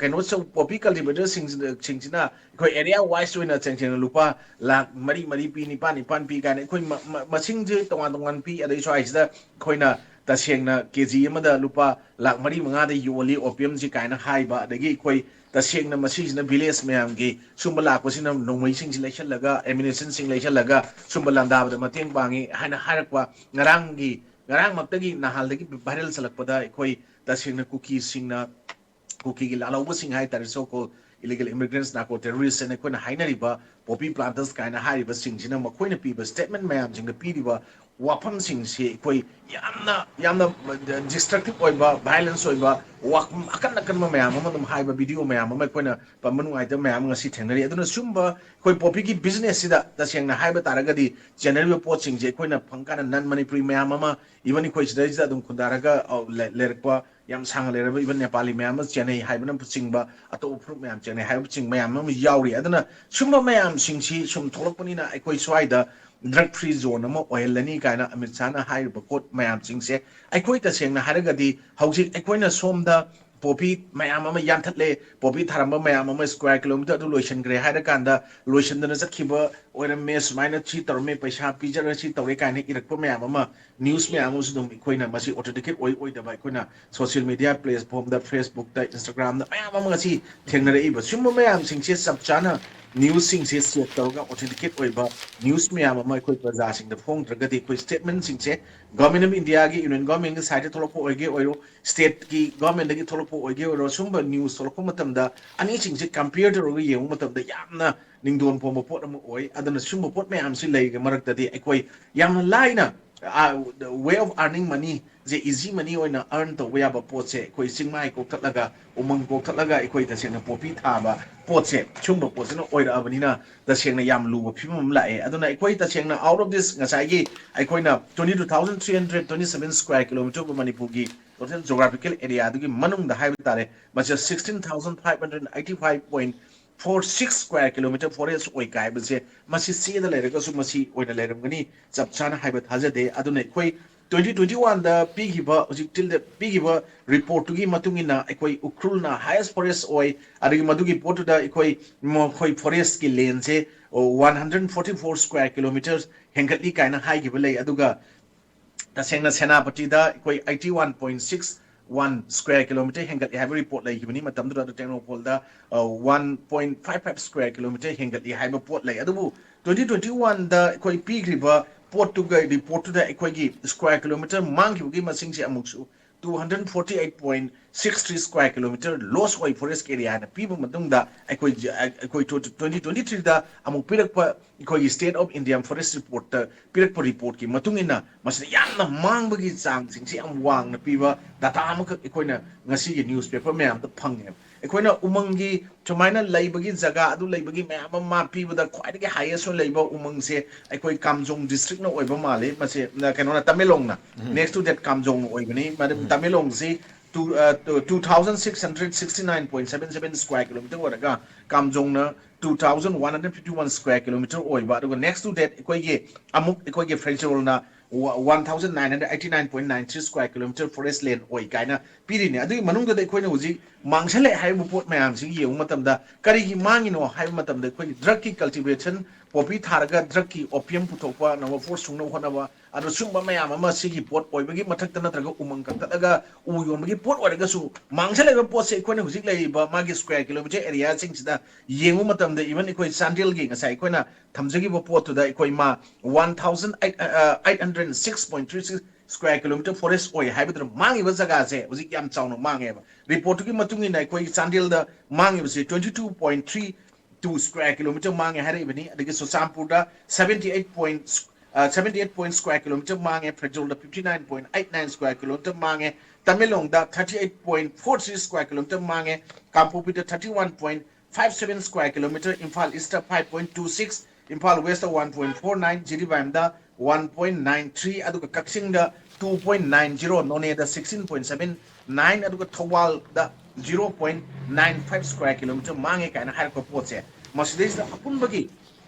ꯀꯩꯅꯣ ꯄꯣꯄꯤ ꯀꯜꯇꯤꯚꯦꯇꯔꯁꯤꯡꯁꯤꯅ ꯑꯩꯈꯣꯏ ꯑꯦꯔꯤꯌꯥ ꯋꯥꯏꯁ ꯑꯣꯏꯅ ꯇꯁꯦꯡꯅ ꯂꯨꯄꯥ ꯂꯥꯈ ꯃꯔꯤ ꯃꯔꯤ ꯄꯤ, ꯅꯤꯄꯥꯟ ꯅꯤꯄꯥꯟ ꯄꯤ ꯀꯥꯏꯅ ꯑꯩꯈꯣꯏ ꯃꯁꯤꯡꯁꯦ ꯇꯣꯉꯥꯟ ꯇꯣꯉꯥꯟ ꯄꯤ꯫ ꯑꯗꯩ ꯁ꯭ꯋꯥꯏꯁꯤꯗ ꯑꯩꯈꯣꯏꯅ ꯇꯁꯦꯡꯅ ꯀꯦ ꯖꯤ ꯑꯃꯗ ꯂꯨꯄꯥ ꯂꯥꯈ ꯃꯔꯤ ꯃꯉꯥꯗ ꯌꯣꯜꯂꯤ ꯑꯣꯄꯤꯌꯝꯁꯤ ꯀꯥꯏꯅ ꯍꯥꯏꯕ, ꯑꯗꯒꯤ ꯑꯩꯈꯣꯏ ꯇꯁꯦꯡꯅ ꯃꯁꯤꯁꯤꯅ ꯚꯤꯂꯦꯖ ꯃꯌꯥꯝꯒꯤ ꯁꯨꯝꯕ ꯂꯥꯛꯄꯁꯤꯅ ꯅꯣꯡꯃꯩꯁꯤꯡꯁꯤ ꯂꯩꯁꯜꯂꯒ, ꯑꯦꯃꯤꯅꯦꯁꯟꯁꯤꯡ ꯂꯩꯁꯜꯂꯒ ꯁꯨꯝꯕ ꯂꯥꯟꯗꯥꯕꯗ ꯃꯇꯦꯡ ꯄꯥꯡꯉꯤ ꯍꯥꯏꯅ ꯍꯥꯏꯔꯛꯄ ꯉꯔꯥꯡꯒꯤ, ꯉꯔꯥꯡꯃꯛꯇꯒꯤ ꯅꯍꯥꯟꯗꯒꯤ ꯚꯥꯏꯔꯦꯜ ꯆꯠꯂꯛꯄꯗ ꯑꯩꯈꯣꯏ ꯇꯁꯦꯡꯅ ꯀꯨꯀꯤꯁꯤꯡꯅ, ꯀꯨꯀꯤꯒꯤ ꯂꯥꯜꯍꯧꯕꯁꯤꯡ ꯍꯥꯏ ꯇꯥꯔꯦ, so called illegal immigrants, narco terrorists ꯍꯥꯏꯅ ꯑꯩꯈꯣꯏꯅ ꯍꯥꯏꯅꯔꯤꯕ ꯄꯣꯄꯤ ꯄ꯭ꯂꯥꯟꯇꯔꯁ ꯀꯥꯏꯅ ꯍꯥꯏꯔꯤꯕꯁꯤꯡꯁꯤꯅ ꯃꯈꯣꯏꯅ ꯄꯤꯕ ꯁ꯭ꯇꯦꯠꯃꯦꯟ ꯃꯌꯥꯝꯁꯤꯡꯗ ꯄꯤꯔꯤꯕ ꯋꯥꯐꯝꯁꯤꯡꯁꯤ ꯑꯩꯈꯣꯏ ꯌꯥꯝꯅ, ꯌꯥꯝꯅ ꯗꯤꯁꯇ꯭ꯔꯛꯇꯤꯞ ꯑꯣꯏꯕ, ꯚꯥꯏꯂꯦꯟꯁ ꯑꯣꯏꯕ ꯋꯥꯐꯝ ꯑꯀꯟ ꯑꯀꯟꯕ ꯃꯌꯥꯝ ꯑꯃ ꯑꯗꯨꯝ ꯍꯥꯏꯕ ꯚꯤꯗꯤꯑꯣ ꯃꯌꯥꯝ ꯑꯃ ꯑꯩꯈꯣꯏꯅ ꯄꯟꯕ ꯅꯨꯡꯉꯥꯏꯇꯕ ꯃꯌꯥꯝ ꯑꯃ ꯉꯁꯤ ꯊꯦꯡꯅꯔꯤ꯫ ꯑꯗꯨꯅ ꯁꯨꯝꯕ ꯑꯩꯈꯣꯏ ꯄꯣꯄꯤꯒꯤ ꯕꯤꯖꯤꯅꯦꯁꯁꯤꯗ ꯇꯁꯦꯡꯅ ꯍꯥꯏꯕ ꯇꯥꯔꯒꯗꯤ ꯆꯦꯟꯅꯔꯤꯕ ꯄꯣꯠꯁꯤꯡꯁꯦ ꯑꯩꯈꯣꯏꯅ ꯐꯪꯀꯥꯟꯗ ꯅꯟ ꯃꯅꯤꯄꯨꯔꯤ ꯃꯌꯥꯝ ꯑꯃ, ꯏꯚꯟ ꯑꯩꯈꯣꯏ ꯁꯤꯗꯩꯁꯤꯗ ꯑꯗꯨꯝ ꯈꯨꯟꯗꯥꯔꯒ, ꯑ, ꯂꯩ-, ꯂꯩꯔꯛꯄ ꯌꯥꯝ ꯁꯥꯡꯅ ꯂꯩꯔꯕ ꯏꯚꯟ ꯅꯦꯄꯥꯂꯤ ꯃꯌꯥꯝ ꯑꯃ ꯆꯦꯟꯅꯩ ꯍꯥꯏꯕꯅꯆꯤꯡꯕ, ꯑꯇꯣꯞꯄ ꯐꯨꯔꯨꯞ ꯃꯌꯥꯝ ꯆꯦꯟꯅꯩ ꯍꯥꯏꯕꯅꯆꯤꯡꯕ ꯃꯌꯥꯝ ꯑꯃ ꯌꯥꯎꯔꯤ꯫ ꯑꯗꯨꯅ ꯁꯨꯝꯕ ꯃꯌꯥꯝꯁꯤꯡꯁꯤ ꯁꯨꯝ ꯊꯣꯛꯂꯛꯄꯅꯤꯅ ꯑꯩꯈꯣꯏ ꯁ꯭ꯋꯥꯏꯗ ꯗ꯭ꯔꯒ ꯐ꯭ꯔꯤ ꯖꯣꯟ ꯑꯃ ꯑꯣꯏꯍꯜꯂꯅꯤ ꯀꯥꯏꯅ ꯑꯃꯤꯠ ꯁꯥꯍꯅ ꯍꯥꯏꯔꯤꯕ ꯄꯣꯠ ꯃꯌꯥꯝꯁꯤꯡꯁꯦ ꯑꯩꯈꯣꯏ ꯇꯁꯦꯡꯅ ꯍꯥꯏꯔꯒꯗꯤ ꯍꯧꯖꯤꯛ ꯑꯩꯈꯣꯏꯅ ꯁꯣꯝꯗ ꯄꯣꯄꯤ ꯃꯌꯥꯝ ꯑꯃ ꯌꯥꯟꯊꯠꯂꯦ, ꯄꯣꯄꯤ ꯊꯥꯔꯝꯕ ꯃꯌꯥꯝ ꯑꯃ ꯁ꯭ꯀ꯭ꯋꯥꯔ ꯀꯤꯂꯣꯃꯤꯇꯔ ꯑꯗꯨ ꯂꯣꯏꯁꯤꯟꯈ꯭ꯔꯦ ꯍꯥꯏꯔꯀꯥꯟꯗ ꯂꯣꯏꯁꯤꯟꯗꯅ ꯆꯠꯈꯤꯕ ꯑꯣꯏꯔꯝꯃꯦ, ꯁꯨꯃꯥꯏꯅ ꯁꯤ ꯇꯧꯔꯝꯃꯦ, ꯄꯩꯁꯥ ꯄꯤꯖꯔꯒ ꯁꯤ ꯇꯧꯔꯦ ꯀꯥꯏꯅ ꯏꯔꯛꯄ ꯃꯌꯥꯝ ꯑꯃ, ꯅ꯭ꯌꯨꯁ ꯃꯌꯥꯝ ꯑꯃꯁꯨ ꯑꯗꯨꯝ ꯑꯩꯈꯣꯏꯅ ꯃꯁꯤ ꯑꯣꯊꯦꯟꯇꯤꯀꯦꯠ ꯑꯣꯏ ꯑꯣꯏꯗꯕ ꯑꯩꯈꯣꯏꯅ ꯁꯣꯁꯤꯌꯦꯜ ꯃꯦꯗꯤꯌꯥ ꯄ꯭ꯂꯦꯠꯐꯣꯝꯗ, ꯐꯦꯁꯕꯨꯛꯇ, ꯏꯟꯁꯇꯥꯒ꯭ꯔꯥꯝꯗ ꯃꯌꯥꯝ ꯑꯃ ꯉꯁꯤ ꯊꯦꯡꯅꯔꯛꯏꯕ꯫ ꯁꯤꯒꯨꯝꯕ ꯃꯌꯥꯝꯁꯤꯡꯁꯦ ꯆꯞ ꯆꯥꯅ ꯅ꯭ꯌꯨꯁꯁꯤꯡꯁꯦ ꯆꯦꯛ ꯇꯧꯔꯒ ꯑꯣꯊꯦꯟꯇꯤꯀꯦꯠ ꯑꯣꯏꯕ ꯅ꯭ꯌꯨꯁ ꯃꯌꯥꯝ ꯑꯃ ꯑꯩꯈꯣꯏ ꯄ꯭ꯔꯖꯥꯁꯤꯡꯗ ꯐꯣꯡꯗ꯭ꯔꯒꯗꯤ ꯑꯩꯈꯣꯏ ꯁ꯭ꯇꯦꯠꯃꯦꯟꯁꯤꯡꯁꯦ ꯒꯣꯔꯃꯦꯟ ꯑꯣꯐ ꯏꯟꯗꯤꯌꯥꯒꯤ, ꯌꯨꯅꯤꯌꯟ ꯒꯣꯔꯃꯦꯟꯒꯤ ꯁꯥꯏꯠꯇ ꯊꯣꯛꯂꯛꯄ ꯑꯣꯏꯒꯦ ꯑꯣꯏꯔꯣ, ꯁ꯭ꯇꯦꯠꯀꯤ ꯒꯣꯔꯃꯦꯟꯗꯒꯤ ꯊꯣꯛꯂꯛꯄ ꯑꯣꯏꯒꯦ ꯑꯣꯏꯔꯣ, ꯁꯨꯝꯕ ꯅ꯭ꯌꯨꯁ ꯊꯣꯛꯂꯛꯄ ꯃꯇꯝꯗ ꯑꯅꯤꯁꯤꯡꯁꯦ ꯀꯝꯄꯤꯌꯔ ꯇꯧꯔꯒ ꯌꯦꯡꯕ ꯃꯇꯝꯗ ꯌꯥꯝꯅ ꯅꯤꯡꯗꯣꯟ ꯄꯣꯝꯕ ꯄꯣꯠ ꯑꯃ ꯑꯣꯏ꯫ ꯑꯗꯨꯅ ꯁꯨꯝꯕ ꯄꯣꯠ ꯃꯌꯥꯝꯁꯤ ꯂꯩꯔꯤꯉꯩ ꯃꯔꯛꯇꯗꯤ ꯑꯩꯈꯣꯏ ꯌꯥꯝꯅ ꯂꯥꯏꯅ, ꯑ, way of earning money ꯁꯦ, ꯏꯖꯤ ꯃꯅꯤ ꯑꯣꯏꯅ ꯑꯔꯟ ꯇꯧꯕ ꯌꯥꯕ ꯄꯣꯠꯁꯦ ꯑꯩꯈꯣꯏ ꯆꯤꯡꯃꯥꯏ ꯀꯣꯛꯊꯠꯂꯒ, ꯎꯃꯪ ꯀꯣꯛꯊꯠꯂꯒ ꯑꯩꯈꯣꯏ ꯇꯁꯦꯡꯅ ꯄꯣꯄꯤ ꯊꯥꯕ ꯄꯣꯠꯁꯦ, ꯁꯨꯝꯕ ꯄꯣꯠꯁꯤꯅ ꯑꯣꯏꯔꯛꯑꯕꯅꯤꯅ ꯇꯁꯦꯡꯅ ꯌꯥꯝ ꯂꯨꯕ ꯐꯤꯕꯝ ꯑꯃ ꯂꯥꯛꯑꯦ꯫ ꯑꯗꯨꯅ ꯑꯩꯈꯣꯏ ꯇꯁꯦꯡꯅ out of this ꯉꯁꯥꯏꯒꯤ ꯑꯩꯈꯣꯏꯅ twenty two thousand three hundred twenty seven square kilometer ꯃꯅꯤꯄꯨꯔꯒꯤ total geographical area ꯑꯗꯨꯒꯤ ꯃꯅꯨꯡꯗ ꯍꯥꯏꯕ ꯇꯥꯔꯦ, ꯃꯁꯤꯗ sixteen thousand five hundred eighty five point four six square kilometer forest ꯑꯣꯏ ꯀꯥꯏꯕꯁꯦ, ꯃꯁꯤ ꯆꯦꯗ ꯂꯩꯔꯒꯁꯨ ꯃꯁꯤ ꯑꯣꯏꯅ ꯂꯩꯔꯝꯒꯅꯤ, ꯆꯞ ꯆꯥꯅ ꯍꯥꯏꯕ ꯊꯥꯖꯗꯦ꯫ ꯑꯗꯨꯅ ꯑꯩꯈꯣꯏ twenty twenty-one ꯗ ꯄꯤꯈꯤꯕ, ꯍꯧꯖꯤꯛ till date ꯄꯤꯈꯤꯕ report ꯇꯨꯒꯤ ꯃꯇꯨꯡ ꯏꯟꯅ, ꯑꯩꯈꯣꯏ ꯎꯈ꯭ꯔꯨꯜꯅ highest forest ꯑꯣꯏ꯫ ꯑꯗꯒꯤ ꯃꯗꯨꯒꯤ ꯄꯣꯠꯇꯨꯗ ꯑꯩꯈꯣꯏ, ꯃꯈꯣꯏ forest ꯀꯤ land ꯁꯦ one hundred forty four square kilometers ꯍꯦꯟꯒꯠꯂꯤ ꯀꯥꯏꯅ ꯍꯥꯏꯈꯤꯕ ꯂꯩ꯫ ꯑꯗꯨꯒ ꯇꯁꯦꯡꯅ ꯁꯦꯅꯥꯄꯇꯤꯗ ꯑꯩꯈꯣꯏ eighty one point six one square kilometer ꯍꯦꯟꯒꯠꯂꯤ ꯍꯥꯏꯕ report ꯂꯩꯈꯤꯕꯅꯤ꯫ ꯃꯇꯝꯗꯨꯗ ꯑꯗꯨ ꯇꯦꯡꯅꯧꯄꯜꯗ, ꯑ, one point five five square kilometer ꯍꯦꯟꯒꯠꯂꯤ ꯍꯥꯏꯕ ꯄꯣꯠ ꯂꯩ꯫ ꯑꯗꯨꯕꯨ twenty twenty-one ꯗ ꯑꯩꯈꯣꯏ ꯄꯤꯈ꯭ꯔꯤꯕ ꯄꯣꯠꯇꯨꯒ report ꯇꯨꯗ ꯑꯩꯈꯣꯏꯒꯤ square kilometer ꯃꯥꯡꯈꯤꯕꯒꯤ ꯃꯁꯤꯡꯁꯦ ꯑꯃꯨꯛꯁꯨ two hundred forty eight point six three square kilometer loss ꯑꯣꯏ forest area ꯍꯥꯏꯅ ꯄꯤꯕ ꯃꯇꯨꯡꯗ, ꯑꯩꯈꯣꯏ, ꯑꯩꯈꯣꯏ twenty twenty-three ꯗ ꯑꯃꯨꯛ ꯄꯤꯔꯛꯄ ꯑꯩꯈꯣꯏꯒꯤ State of India Forest report ꯇ ꯄꯤꯔꯛꯄ report ꯀꯤ ꯃꯇꯨꯡ ꯏꯟꯅ, ꯃꯁꯤꯗ ꯌꯥꯝꯅ ꯃꯥꯡꯕꯒꯤ ꯆꯥꯡꯁꯤꯡꯁꯤ ꯌꯥꯝ ꯋꯥꯡꯅ ꯄꯤꯕ data ꯑꯃꯈꯛ ꯑꯩꯈꯣꯏꯅ ꯉꯁꯤꯒꯤ newspaper ꯃꯌꯥꯝꯗ ꯐꯪꯉꯦꯕ꯫ ꯑꯩꯈꯣꯏꯅ ꯎꯃꯪꯒꯤ ꯁꯨꯃꯥꯏꯅ ꯂꯩꯕꯒꯤ ꯖꯒꯥ ꯑꯗꯨ ꯂꯩꯕꯒꯤ ꯃꯌꯥꯝ ꯑꯃ ꯃꯥ ꯄꯤꯕꯗ ꯈ꯭ꯋꯥꯏꯗꯒꯤ highest ꯑꯣꯏꯅ ꯂꯩꯕ ꯎꯃꯪꯁꯦ ꯑꯩꯈꯣꯏ ꯀꯥꯝꯖꯣꯡ district ꯅ ꯑꯣꯏꯕ ꯃꯥꯜꯂꯤ꯫ ꯃꯁꯤ, ꯑ, ꯀꯩꯅꯣꯅ, ꯇꯃꯦꯡꯂꯣꯡꯅ꯫ Next to that ꯀꯥꯝꯖꯣꯡ ꯑꯣꯏꯕꯅꯤ꯫ ꯃꯔꯝ ꯇꯃꯦꯡꯂꯣꯡꯁꯤ two, ꯑ, two thousand six hundred sixty nine point seven seven square kilometer ꯑꯣꯏꯔꯒ ꯀꯥꯝꯖꯣꯡꯅ two thousand one hundred fifty one square kilometer ꯑꯣꯏꯕ꯫ ꯑꯗꯨꯒ next to that ꯑꯩꯈꯣꯏꯒꯤ ꯑꯃꯨꯛ ꯑꯩꯈꯣꯏꯒꯤ ꯐꯦꯔꯖꯣꯜꯅ one thousand nine hundred eighty nine point nine three square kilometer forest land ꯑꯣꯏ ꯀꯥꯏꯅ ꯄꯤꯔꯤꯅꯦ꯫ ꯑꯗꯨꯒꯤ ꯃꯅꯨꯡꯗꯨꯗ ꯑꯩꯈꯣꯏꯅ ꯍꯧꯖꯤꯛ ꯃꯥꯡꯁꯜꯂꯛꯑꯦ ꯍꯥꯏꯔꯤꯕ ꯄꯣꯠ ꯃꯌꯥꯝꯁꯤ ꯌꯦꯡꯕ ꯃꯇꯝꯗ, ꯀꯔꯤꯒꯤ ꯃꯥꯡꯉꯤꯅꯣ ꯍꯥꯏꯕ ꯃꯇꯝꯗ, ꯑꯩꯈꯣꯏꯒꯤ drug ꯀꯤ cultivation, poppy ꯊꯥꯔꯒ drug ꯀꯤ opium ꯄꯨꯊꯣꯛꯄ, number four ꯁꯨꯡꯅꯕ ꯍꯣꯠꯅꯕ, ꯑꯗꯣ ꯁꯨꯝꯕ ꯃꯌꯥꯝ ꯑꯃ ꯁꯤꯒꯤ ꯄꯣꯠ ꯑꯣꯏꯕꯒꯤ ꯃꯊꯛꯇ ꯅꯠꯇ꯭ꯔꯒ ꯎꯃꯪ ꯀꯛꯊꯠꯂꯒ ꯎ ꯌꯣꯟꯕꯒꯤ ꯄꯣꯠ ꯑꯣꯏꯔꯒꯁꯨ, ꯃꯥꯡꯁꯤꯜꯂꯛꯂꯤꯕ ꯄꯣꯠꯁꯦ ꯑꯩꯈꯣꯏꯅ ꯍꯧꯖꯤꯛ ꯂꯩꯔꯤꯕ ꯃꯥꯒꯤ square kilometer area ꯁꯤꯡꯁꯤꯗ ꯌꯦꯡꯕ ꯃꯇꯝꯗ, even ꯑꯩꯈꯣꯏ ꯆꯥꯟꯗꯦꯜꯒꯤ ꯉꯁꯥꯏ ꯑꯩꯈꯣꯏꯅ ꯊꯝꯖꯈꯤꯕ ꯄꯣꯠꯇꯨꯗ ꯑꯩꯈꯣꯏ ꯃꯥ one thousand eight hundred six point three six square kilometer forest ꯑꯣꯏ ꯍꯥꯏꯕꯗꯨꯅ ꯃꯥꯡꯉꯤꯕ ꯖꯒꯥꯁꯦ ꯍꯧꯖꯤꯛ ꯌꯥꯝ ꯆꯥꯎꯅ ꯃꯥꯡꯉꯦꯕ꯫ Report ꯇꯨꯒꯤ ꯃꯇꯨꯡ ꯏꯟꯅ ꯑꯩꯈꯣꯏ ꯆꯥꯟꯗꯦꯜꯗ ꯃꯥꯡꯉꯤꯕꯁꯤ twenty two point three two square kilometer ꯃꯥꯡꯉꯦ ꯍꯥꯏꯔꯛꯏꯕꯅꯤ꯫ ꯑꯗꯒꯤ ꯆꯨꯔꯆꯥꯟꯄꯨꯔꯗ seventy eight point, ꯑ, seventy eight point square kilometer ꯃꯥꯡꯉꯦ, ꯐꯦꯔꯖꯣꯜꯗ fifty nine point eight nine square kilometer ꯃꯥꯡꯉꯦ, ꯇꯃꯦꯡꯂꯣꯡꯗ thirty eight point four three square kilometer ꯃꯥꯡꯉꯦ, ꯀꯥꯡꯄꯣꯛꯄꯤꯗ thirty one point five seven square kilometer, Imphal east five point two six, Imphal west one point four nine, ꯖꯤꯔꯤꯕꯥꯝꯗ one point nine three, ꯑꯗꯨꯒ ꯀꯛꯆꯤꯡꯗ two point nine zero, ꯅꯣꯅꯦꯗ sixteen point seven nine, ꯑꯗꯨꯒ ꯊꯧꯕꯥꯜꯗ zero point nine five square kilometer ꯃꯥꯡꯉꯦ ꯀꯥꯏꯅ ꯍꯥꯏꯔꯛꯄ ꯄꯣꯠꯁꯦ, ꯃꯁꯤꯗꯩꯁꯤꯗ ꯑꯄꯨꯟꯕꯒꯤ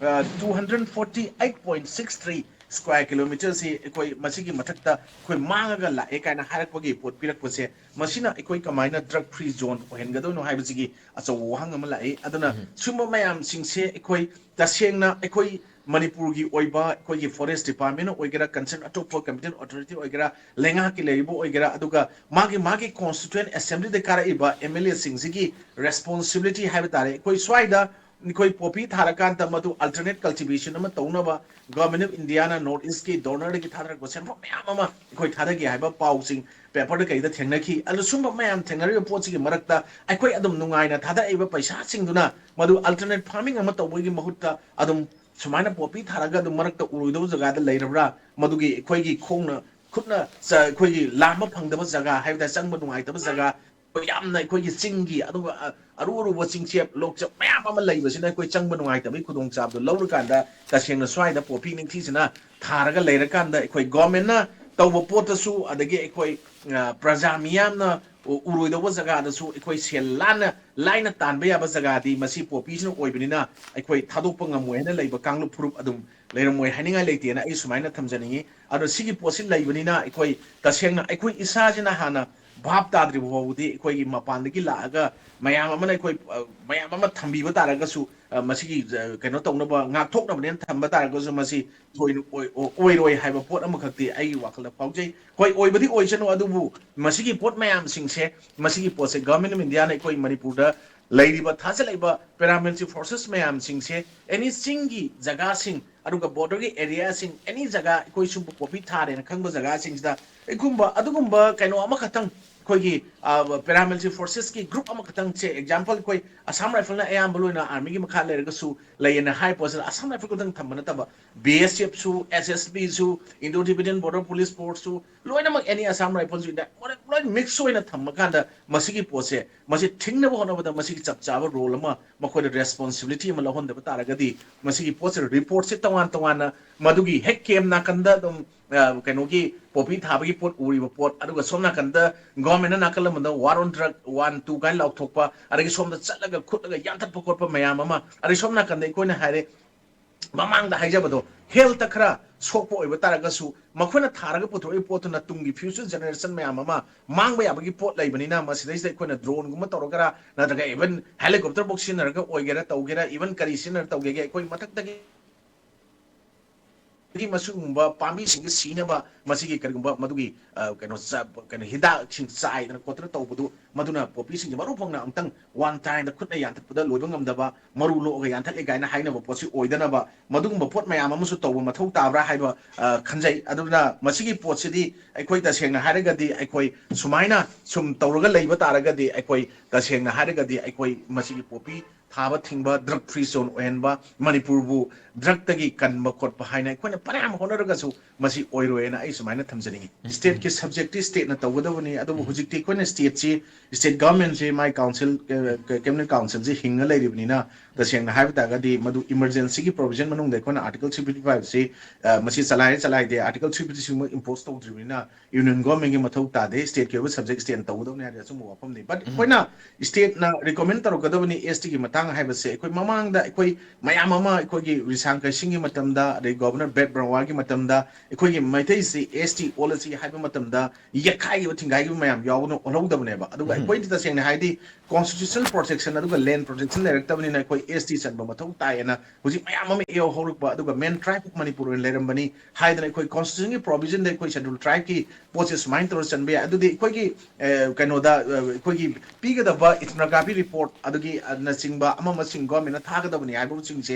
two hundred forty eight point six three square kilometer ꯁꯤ ꯑꯩꯈꯣꯏ ꯃꯁꯤꯒꯤ ꯃꯊꯛꯇ ꯑꯩꯈꯣꯏ ꯃꯥꯡꯉꯒ ꯂꯥꯛꯑꯦ ꯀꯥꯏꯅ ꯍꯥꯏꯔꯛꯄꯒꯤ ꯄꯣꯠ ꯄꯤꯔꯛꯄꯁꯦ, ꯃꯁꯤꯅ ꯑꯩꯈꯣꯏ ꯀꯃꯥꯏꯅ drug free zone ꯑꯣꯏꯍꯟꯒꯗꯣꯏꯅꯣ ꯍꯥꯏꯕꯁꯤꯒꯤ ꯑꯆꯧꯕ ꯋꯥꯍꯪ ꯑꯃ ꯂꯥꯛꯏ꯫ ꯑꯗꯨꯅ ꯁꯤꯒꯨꯝꯕ ꯃꯌꯥꯝꯁꯤꯡꯁꯦ ꯑꯩꯈꯣꯏ ꯇꯁꯦꯡꯅ ꯑꯩꯈꯣꯏ ꯃꯅꯤꯄꯨꯔꯒꯤ ꯑꯣꯏꯕ ꯑꯩꯈꯣꯏꯒꯤ forest department ꯑꯣꯏꯒꯦꯔꯥ, concern ꯑꯇꯣꯞꯄ competent authority ꯑꯣꯏꯒꯦꯔꯥ, ꯂꯩꯉꯥꯛꯀꯤ ꯂꯩꯔꯤꯕ ꯑꯣꯏꯒꯦꯔꯥ, ꯑꯗꯨꯒ ꯃꯥꯒꯤ ꯃꯥꯒꯤ constituent assembly the ꯀꯥꯔꯛꯏꯕ M L A ꯁꯤꯡꯁꯤꯒꯤ responsibility ꯍꯥꯏꯕ ꯇꯥꯔꯦ꯫ ꯑꯩꯈꯣꯏ ꯁ꯭ꯋꯥꯏꯗ ꯑꯩꯈꯣꯏ poppy ꯊꯥꯔꯀꯥꯟꯗ ꯃꯗꯨ alternate cultivation ꯑꯃ ꯇꯧꯅꯕ Government of India ꯅ North East ꯀꯤ donor ꯗꯒꯤ ꯊꯥꯗꯔꯛꯄ ꯁꯦꯟꯐꯝ ꯃꯌꯥꯝ ꯑꯃ ꯑꯩꯈꯣꯏ ꯊꯥꯗꯒꯦ ꯍꯥꯏꯕ ꯄꯥꯎꯁꯤꯡ paper ꯗ ꯀꯩꯗ ꯊꯦꯡꯅꯈꯤ꯫ ꯑꯗꯨ ꯁꯨꯝꯕ ꯃꯌꯥꯝ ꯊꯦꯡꯅꯔꯤꯕ ꯄꯣꯠꯁꯤꯒꯤ ꯃꯔꯛꯇ ꯑꯩꯈꯣꯏ ꯑꯗꯨꯝ ꯅꯨꯡꯉꯥꯏꯅ ꯊꯥꯗꯔꯛꯏꯕ ꯄꯩꯁꯥꯁꯤꯡꯗꯨꯅ ꯃꯗꯨ alternate farming ꯑꯃ ꯇꯧꯕꯒꯤ ꯃꯍꯨꯠꯇ ꯑꯗꯨꯝ ꯁꯨꯃꯥꯏꯅ poppy ꯊꯥꯔꯒ ꯑꯗꯨꯝ ꯃꯔꯛꯇ ꯎꯔꯣꯏꯗꯧꯕ ꯖꯒꯥꯗ ꯂꯩꯔꯕ꯭ꯔꯥ? ꯃꯗꯨꯒꯤ ꯑꯩꯈꯣꯏꯒꯤ ꯈꯣꯡꯅ ꯈꯨꯠꯅ ꯆ-, ꯑꯩꯈꯣꯏꯒꯤ ꯂꯥꯝꯕ ꯐꯪꯗꯕ ꯖꯒꯥ ꯍꯥꯏꯕ ꯇꯥꯔꯦ, ꯆꯪꯕ ꯅꯨꯡꯉꯥꯏꯇꯕ ꯖꯒꯥ, ꯑꯩꯈꯣꯏ ꯌꯥꯝꯅ ꯑꯩꯈꯣꯏꯒꯤ ꯆꯤꯡꯒꯤ ꯑꯗꯨꯒ, ꯑ, ꯑꯔꯨ ꯑꯔꯨꯕ ꯆꯤꯡꯆꯦꯞ, ꯂꯣꯛꯆꯦꯞ ꯃꯌꯥꯝ ꯑꯃ ꯂꯩꯕꯁꯤꯅ ꯑꯩꯈꯣꯏ ꯆꯪꯕ ꯅꯨꯡꯉꯥꯏꯇꯕꯒꯤ ꯈꯨꯗꯣꯡꯆꯥꯕꯗꯨ ꯂꯧꯔꯀꯥꯟꯗ ꯇꯁꯦꯡꯅ ꯁ꯭ꯋꯥꯏꯗ poppy ꯅꯤꯡꯊꯤꯖꯅ ꯊꯥꯔꯒ ꯂꯩꯔꯀꯥꯟꯗ ꯑꯩꯈꯣꯏ government ꯅ ꯇꯧꯕ ꯄꯣꯠꯇꯁꯨ, ꯑꯗꯒꯤ ꯑꯩꯈꯣꯏ, ꯑ, ꯄ꯭ꯔꯖꯥ ꯃꯤꯌꯥꯝꯅ ꯎ-, ꯎꯔꯣꯏꯗꯧꯕ ꯖꯒꯥꯗꯁꯨ ꯑꯩꯈꯣꯏ ꯁꯦꯜ ꯂꯥꯟꯅ, ꯂꯥꯏꯅ ꯇꯥꯟꯕ ꯌꯥꯕ ꯖꯒꯥꯗꯤ ꯃꯁꯤ poppy ꯁꯤꯅ ꯑꯣꯏꯕꯅꯤꯅ ꯑꯩꯈꯣꯏ ꯊꯥꯗꯣꯛꯄ ꯉꯝꯃꯣꯏ ꯍꯥꯏꯅ ꯂꯩꯕ ꯀꯥꯡꯂꯨꯞ ꯐꯨꯔꯨꯞ ꯑꯗꯨꯝ ꯂꯩꯔꯝꯃꯣꯏ ꯍꯥꯏꯅꯤꯡꯉꯥꯏ ꯂꯩꯇꯦꯅ ꯑꯩ ꯁꯨꯃꯥꯏꯅ ꯊꯝꯖꯅꯤꯡꯉꯤ꯫ ꯑꯗꯣ ꯁꯤꯒꯤ ꯄꯣꯠꯁꯤ ꯂꯩꯕꯅꯤꯅ ꯑꯩꯈꯣꯏ ꯇꯁꯦꯡꯅ ꯑꯩꯈꯣꯏ ꯏꯁꯥꯁꯤꯅ ꯍꯥꯟꯅ ꯚꯥꯞ ꯇꯥꯗ꯭ꯔꯤꯕ ꯐꯥꯎꯕꯗꯤ ꯑꯩꯈꯣꯏꯒꯤ ꯃꯄꯥꯟꯗꯒꯤ ꯂꯥꯛꯑꯒ ꯃꯌꯥꯝ ꯑꯃꯅ ꯑꯩꯈꯣꯏ, ꯑ, ꯃꯌꯥꯝ ꯑꯃ ꯊꯝꯕꯤꯕ ꯇꯥꯔꯒꯁꯨ, ꯑ, ꯃꯁꯤꯒꯤ, ꯑ, ꯀꯩꯅꯣ ꯇꯧꯅꯕ, ꯉꯥꯛꯊꯣꯛꯅꯕꯅꯦꯅ ꯊꯝꯕ ꯇꯥꯔꯒꯁꯨ ꯃꯁꯤ ꯊꯣꯏꯅ ꯑꯣꯏ-, ꯑꯣ-, ꯑꯣꯏꯔꯣꯏ ꯍꯥꯏꯕ ꯄꯣꯠ ꯑꯃꯈꯛꯇꯤ ꯑꯩꯒꯤ ꯋꯥꯈꯜꯗ ꯐꯥꯎꯖꯩ꯫ ꯍꯣꯏ, ꯑꯣꯏꯕꯗꯤ ꯑꯣꯏꯁꯅꯨ, ꯑꯗꯨꯕꯨ ꯃꯁꯤꯒꯤ ꯄꯣꯠ ꯃꯌꯥꯝꯁꯤꯡꯁꯦ, ꯃꯁꯤꯒꯤ ꯄꯣꯠꯁꯦ Government of India ꯅ ꯑꯩꯈꯣꯏ ꯃꯅꯤꯄꯨꯔꯗ ꯂꯩꯔꯤꯕ, ꯊꯥꯖꯤꯜꯂꯛꯏꯕ paramilitary forces ꯃꯌꯥꯝꯁꯤꯡꯁꯦ any ꯆꯤꯡꯒꯤ ꯖꯒꯥꯁꯤꯡ, ꯑꯗꯨꯒ border ꯒꯤ area ꯁꯤꯡ, any ꯖꯒꯥ ꯑꯩꯈꯣꯏ ꯁꯨꯝꯕ poppy ꯊꯥꯔꯦꯅ ꯈꯪꯕ ꯖꯒꯥꯁꯤꯡꯁꯤꯗ ꯑꯩꯒꯨꯝꯕ, ꯑꯗꯨꯒꯨꯝꯕ ꯀꯩꯅꯣ ꯑꯃꯈꯛꯇꯪ ꯑꯩꯈꯣꯏꯒꯤ, ꯑ, paramilitary forces ꯀꯤ group ꯑꯃꯈꯛꯇꯪꯁꯦ, example ꯑꯩꯈꯣꯏ Assam Rifle ꯅ ꯑꯌꯥꯝꯕ ꯂꯣꯏꯅ army ꯒꯤ ꯃꯈꯥ ꯂꯩꯔꯒꯁꯨ ꯂꯩꯌꯦꯅ ꯍꯥꯏ ꯄꯣꯠꯁꯤꯗ Assam Rifle ꯈꯛꯇꯪ ꯊꯝꯕ ꯅꯠꯇꯕ B S F ꯁꯨ, S S B ꯁꯨ, Indo Tibetan Border Police Force ꯁꯨ, ꯂꯣꯏꯅꯃꯛ any Assam Rifle ꯁꯨ, ꯂꯣꯏꯅ ꯃꯤꯛꯁ ꯑꯣꯏꯅ ꯊꯝꯃꯀꯥꯟꯗ ꯃꯁꯤꯒꯤ ꯄꯣꯠꯁꯦ ꯃꯁꯤ ꯊꯤꯡꯅꯕ ꯍꯣꯠꯅꯕꯗ ꯃꯁꯤꯒꯤ ꯆꯞ ꯆꯥꯕ ꯔꯣꯜ ꯑꯃ ꯃꯈꯣꯏꯗ ꯔꯦꯁꯄꯣꯟꯁꯤꯕꯤꯂꯤꯇꯤ ꯑꯃ ꯂꯧꯍꯟꯗꯕ ꯇꯥꯔꯒꯗꯤ ꯃꯁꯤꯒꯤ ꯄꯣꯠꯁꯦ ꯔꯤꯄꯣꯔꯠꯁꯦ ꯇꯣꯉꯥꯟ ꯇꯣꯉꯥꯟꯅ ꯃꯗꯨꯒꯤ ꯍꯦꯛ ꯀꯦꯝ ꯅꯥꯀꯟꯗ ꯑꯗꯨꯝ ꯀꯩꯅꯣꯒꯤ ꯄꯣꯄꯤ ꯊꯥꯕꯒꯤ ꯄꯣꯠ ꯎꯔꯤꯕ ꯄꯣꯠ, ꯑꯗꯨꯒ ꯁꯣꯝ ꯅꯥꯀꯟꯗ ꯒꯣꯔꯃꯦꯟꯅ ꯅꯥꯀꯜ ꯑꯃꯗ ꯋꯥꯔ ꯑꯣꯟ ꯗ꯭ꯔꯒ ꯋꯥꯟ ꯇꯨ ꯀꯥꯏꯅ ꯂꯥꯎꯊꯣꯛꯄ, ꯑꯗꯒꯤ ꯁꯣꯝꯗ ꯆꯠꯂꯒ ꯈꯨꯠꯂꯒ ꯌꯥꯟꯊꯠꯄ ꯈꯣꯠꯄ ꯃꯌꯥꯝ ꯑꯃ, ꯑꯗꯩ ꯁꯣꯝ ꯅꯥꯀꯟꯗ ꯑꯩꯈꯣꯏꯅ ꯍꯥꯏꯔꯦ ꯃꯃꯥꯡꯗ ꯍꯥꯏꯖꯕꯗꯣ ꯍꯦꯜꯇ ꯈꯔ ꯁꯣꯛꯄ ꯑꯣꯏꯕ ꯇꯥꯔꯒꯁꯨ ꯃꯈꯣꯏꯅ ꯊꯥꯔꯒ ꯄꯨꯊꯣꯔꯛꯏꯕ ꯄꯣꯠꯇꯨꯅ ꯇꯨꯡꯒꯤ ꯐ꯭ꯌꯨꯆꯔ ꯖꯦꯅꯦꯔꯦꯁꯟ ꯃꯌꯥꯝ ꯑꯃ ꯃꯥꯡꯕ ꯌꯥꯕꯒꯤ ꯄꯣꯠ ꯂꯩꯕꯅꯤꯅ ꯃꯁꯤꯗꯩꯁꯤꯗ ꯑꯩꯈꯣꯏꯅ ꯗ꯭ꯔꯣꯟꯒꯨꯝꯕ ꯇꯧꯔꯒꯔ ꯅꯠꯇ꯭ꯔꯒ ꯏꯚꯟ ꯍꯦꯂꯤꯀꯣꯞꯇꯔꯐꯧ ꯁꯤꯖꯤꯟꯅꯔꯒ ꯑꯣꯏꯒꯦꯔꯥ ꯇꯧꯒꯦꯔꯥ ꯏꯚꯟ ꯀꯔꯤ ꯁꯤꯖꯤꯟꯅꯔꯒ ꯇꯧꯒꯦꯒꯦ ꯑꯩꯈꯣꯏ ꯃꯊꯛꯇꯒꯤ ꯃꯁꯤꯒꯨꯝꯕ ꯄꯥꯝꯕꯤꯁꯤꯡꯁꯤ ꯁꯤꯅꯕ ꯃꯁꯤꯒꯤ ꯀꯔꯤꯒꯨꯝꯕ ꯃꯗꯨꯒꯤ ꯀꯩꯅꯣ ꯀꯩꯅꯣ ꯍꯤꯗꯥꯛꯁꯤꯡ ꯆꯥꯏꯗꯅ ꯈꯣꯠꯇꯅ ꯇꯧꯕꯗꯨ ꯃꯗꯨꯅ ꯄꯣꯄꯤꯁꯤꯡꯁꯦ ꯃꯔꯨ ꯐꯪꯅ ꯑꯃꯨꯛꯇꯪ ꯋꯥꯟ ꯇꯥꯏꯝꯗ ꯈꯨꯠꯅ ꯌꯥꯟꯊꯠꯄꯗ ꯂꯣꯏꯕ ꯉꯝꯗꯕ ꯃꯔꯨ ꯂꯣꯛꯑꯒ ꯌꯥꯟꯊꯠꯂꯦ ꯀꯥꯏꯅ ꯍꯥꯏꯅꯕ ꯄꯣꯠꯁꯤ ꯑꯣꯏꯗꯅꯕ ꯃꯗꯨꯒꯨꯝꯕ ꯄꯣꯠ ꯃꯌꯥꯝ ꯑꯃꯁꯨ ꯇꯧꯕ ꯃꯊꯧ ꯇꯥꯕ꯭ꯔꯥ ꯍꯥꯏꯕ ꯈꯟꯖꯩ꯫ ꯑꯗꯨꯅ ꯃꯁꯤꯒꯤ ꯄꯣꯠꯁꯤꯗꯤ ꯑꯩꯈꯣꯏ ꯇꯁꯦꯡꯅ ꯍꯥꯏꯔꯒꯗꯤ ꯑꯩꯈꯣꯏ ꯁꯨꯃꯥꯏꯅ ꯁꯨꯝ ꯇꯧꯔꯒ ꯂꯩꯕ ꯇꯥꯔꯒꯗꯤ ꯑꯩꯈꯣꯏ ꯇꯁꯦꯡꯅ ꯍꯥꯏꯔꯒꯗꯤ ꯑꯩꯈꯣꯏ ꯃꯁꯤꯒꯤ ꯄꯣꯄꯤ ꯊꯥꯕ ꯊꯤꯡꯕ, ꯗ꯭ꯔꯒ ꯐ꯭ꯔꯤ ꯖꯣꯟ ꯑꯣꯏꯍꯟꯕ, ꯃꯅꯤꯄꯨꯔꯕꯨ ꯗ꯭ꯔꯒꯇꯒꯤ ꯀꯟꯕ ꯈꯣꯠꯄ ꯍꯥꯏꯅ ꯑꯩꯈꯣꯏꯅ ꯐꯅꯌꯥꯝ ꯍꯣꯠꯅꯔꯒꯁꯨ ꯃꯁꯤ ꯑꯣꯏꯔꯣꯏꯅ ꯑꯩ ꯁꯨꯃꯥꯏꯅ ꯊꯝꯖꯅꯤꯡꯉꯤ꯫ ꯁ꯭ꯇꯦꯠꯀꯤ ꯁꯕꯖꯦꯛꯇꯤ ꯁ꯭ꯇꯦꯠꯅ ꯇꯧꯒꯗꯕꯅꯤ, ꯑꯗꯨꯕꯨ ꯍꯧꯖꯤꯛꯇꯤ ꯑꯩꯈꯣꯏꯅ ꯁ꯭ꯇꯦꯠꯁꯤ, ꯁ꯭ꯇꯦꯠ ꯒꯚꯔꯟꯃꯦꯟꯁꯤ, ꯃꯥꯏ ꯀꯥꯎꯟꯁꯤꯜ, ꯀꯦꯕꯤꯅꯦꯠ ꯀꯥꯎꯟꯁꯤꯜꯁꯤ ꯍꯤꯡꯉ ꯂꯩꯔꯤꯕꯅꯤꯅ ꯇꯁꯦꯡꯅ ꯍꯥꯏꯕ ꯇꯥꯔꯒꯗꯤ ꯃꯗꯨ ꯏꯃꯔꯖꯦꯟꯁꯤꯒꯤ ꯄ꯭ꯔꯣꯚꯤꯖꯟ ꯃꯅꯨꯡꯗ ꯑꯩꯈꯣꯏꯅ ꯑꯥꯔꯇꯤꯀꯜ ꯊ꯭ꯔꯤ ꯐꯤꯐꯇꯤ ꯐꯥꯏꯚꯁꯤ ꯃꯁꯤ ꯆꯂꯥꯏꯔꯦ ꯆꯂꯥꯏꯗꯦ ꯑꯥꯔꯇꯤꯀꯜ ꯊ꯭ꯔꯤ ꯐꯤꯐꯇꯤ ꯁꯤꯛꯁꯃꯛ ꯏꯝꯄꯣꯁ ꯇꯧꯗ꯭ꯔꯤꯕꯅꯤꯅ ꯌꯨꯅꯤꯌꯟ ꯒꯣꯔꯃꯦꯟꯒꯤ ꯃꯊꯧ ꯇꯥꯗꯦ, ꯁ꯭ꯇꯦꯠꯀꯤ ꯑꯣꯏꯕ ꯁꯕꯖꯦꯛ ꯁ꯭ꯇꯦꯠꯅ ꯇꯧꯒꯗꯕꯅꯤ ꯍꯥꯏꯔꯗꯤ ꯑꯆꯨꯝꯕ ꯋꯥꯐꯝꯅꯤ꯫ ꯕꯠ ꯑꯩꯈꯣꯏꯅ ꯁ꯭ꯇꯦꯠꯅ ꯔꯤꯀꯣꯃꯦꯟ ꯇꯧꯔꯛꯀꯗꯕꯅꯤ ꯑꯦꯁ ꯇꯤꯒꯤ ꯃꯇꯥꯡ ꯍꯥꯏꯕꯁꯦ꯫ ꯑꯩꯈꯣꯏ ꯃꯃꯥꯡꯗ ꯑꯩꯈꯣꯏ ꯃꯌꯥꯝ ꯑꯃ ꯑꯩꯈꯣꯏꯒꯤ ꯔꯤꯁꯥꯡ ꯀꯩꯁꯤꯡꯒꯤ ꯃꯇꯝꯗ, ꯑꯗꯩ ꯒꯣꯕꯔꯅꯔ ꯕꯦꯠ ꯕ꯭ꯔꯋꯥꯒꯤ ꯃꯇꯝꯗ ꯑꯩꯈꯣꯏꯒꯤ ꯃꯩꯇꯩꯁꯤ ꯑꯦꯁ ꯇꯤ ꯑꯣꯜꯂꯁꯤ ꯍꯥꯏꯕ ꯃꯇꯝꯗ ꯌꯦꯠꯈꯥꯏꯈꯤꯕ ꯊꯤꯡꯒꯥꯏꯈꯤꯕ ꯃꯌꯥꯝ ꯌꯥꯎꯕꯅ ꯑꯣꯜꯍꯧꯗꯕꯅꯦꯕ꯫ ꯑꯗꯨꯒ ꯑꯩꯈꯣꯏꯗꯤ ꯇꯁꯦꯡꯅ ꯍꯥꯏꯔꯗꯤ ꯀꯣꯟꯁꯇꯤꯇ꯭ꯌꯨꯁꯅꯦꯜ ꯄ꯭ꯔꯣꯇꯦꯛꯁꯟ ꯑꯗꯨꯒ ꯂꯦꯟ ꯄ꯭ꯔꯣꯇꯦꯛꯁꯟ ꯂꯩꯔꯛꯇꯕꯅꯤꯅ ꯑꯩꯈꯣꯏ ꯑꯦꯁ ꯇꯤ ꯆꯟꯕ ꯃꯊꯧ ꯇꯥꯏꯌꯦꯅ ꯍꯧꯖꯤꯛ ꯃꯌꯥꯝ ꯑꯃ ꯌꯥꯎꯍꯧꯔꯛꯄ, ꯑꯗꯨꯒ ꯃꯦꯟ ꯇ꯭ꯔꯥꯏꯕ ꯑꯣꯐ ꯃꯅꯤꯄꯨꯔ ꯑꯣꯏꯅ ꯂꯩꯔꯝꯕꯅꯤ ꯍꯥꯏꯗꯅ ꯑꯩꯈꯣꯏ ꯀꯣꯟꯁꯇꯤꯇ꯭ꯌꯨꯁꯟꯒꯤ ꯄ꯭ꯔꯣꯚꯤꯖꯟꯗ ꯑꯩꯈꯣꯏ ꯁꯦꯗ꯭ꯌꯨꯜ ꯇ꯭ꯔꯥꯏꯕꯀꯤ ꯄꯣꯠꯁꯦ ꯁꯨꯃꯥꯏꯅ ꯇꯧꯔ ꯆꯟꯕ ꯌꯥꯏ꯫ ꯑꯗꯨꯗꯤ ꯑꯩꯈꯣꯏꯒꯤ ꯀꯩꯅꯣꯗ ꯑꯩꯈꯣꯏꯒꯤ ꯄꯤꯒꯗꯕ ꯏꯊꯅꯣꯒ꯭ꯔꯥꯐꯤ ꯔꯤꯄꯣꯔꯠ ꯑꯗꯨꯒꯤ ꯅꯆꯤꯡꯕ ꯑꯃ ꯑꯃꯁꯤꯡ ꯒꯣꯔꯃꯦꯟꯅ ꯊꯥꯒꯗꯕꯅꯤ ꯍꯥꯏꯕꯁꯤꯡꯁꯦ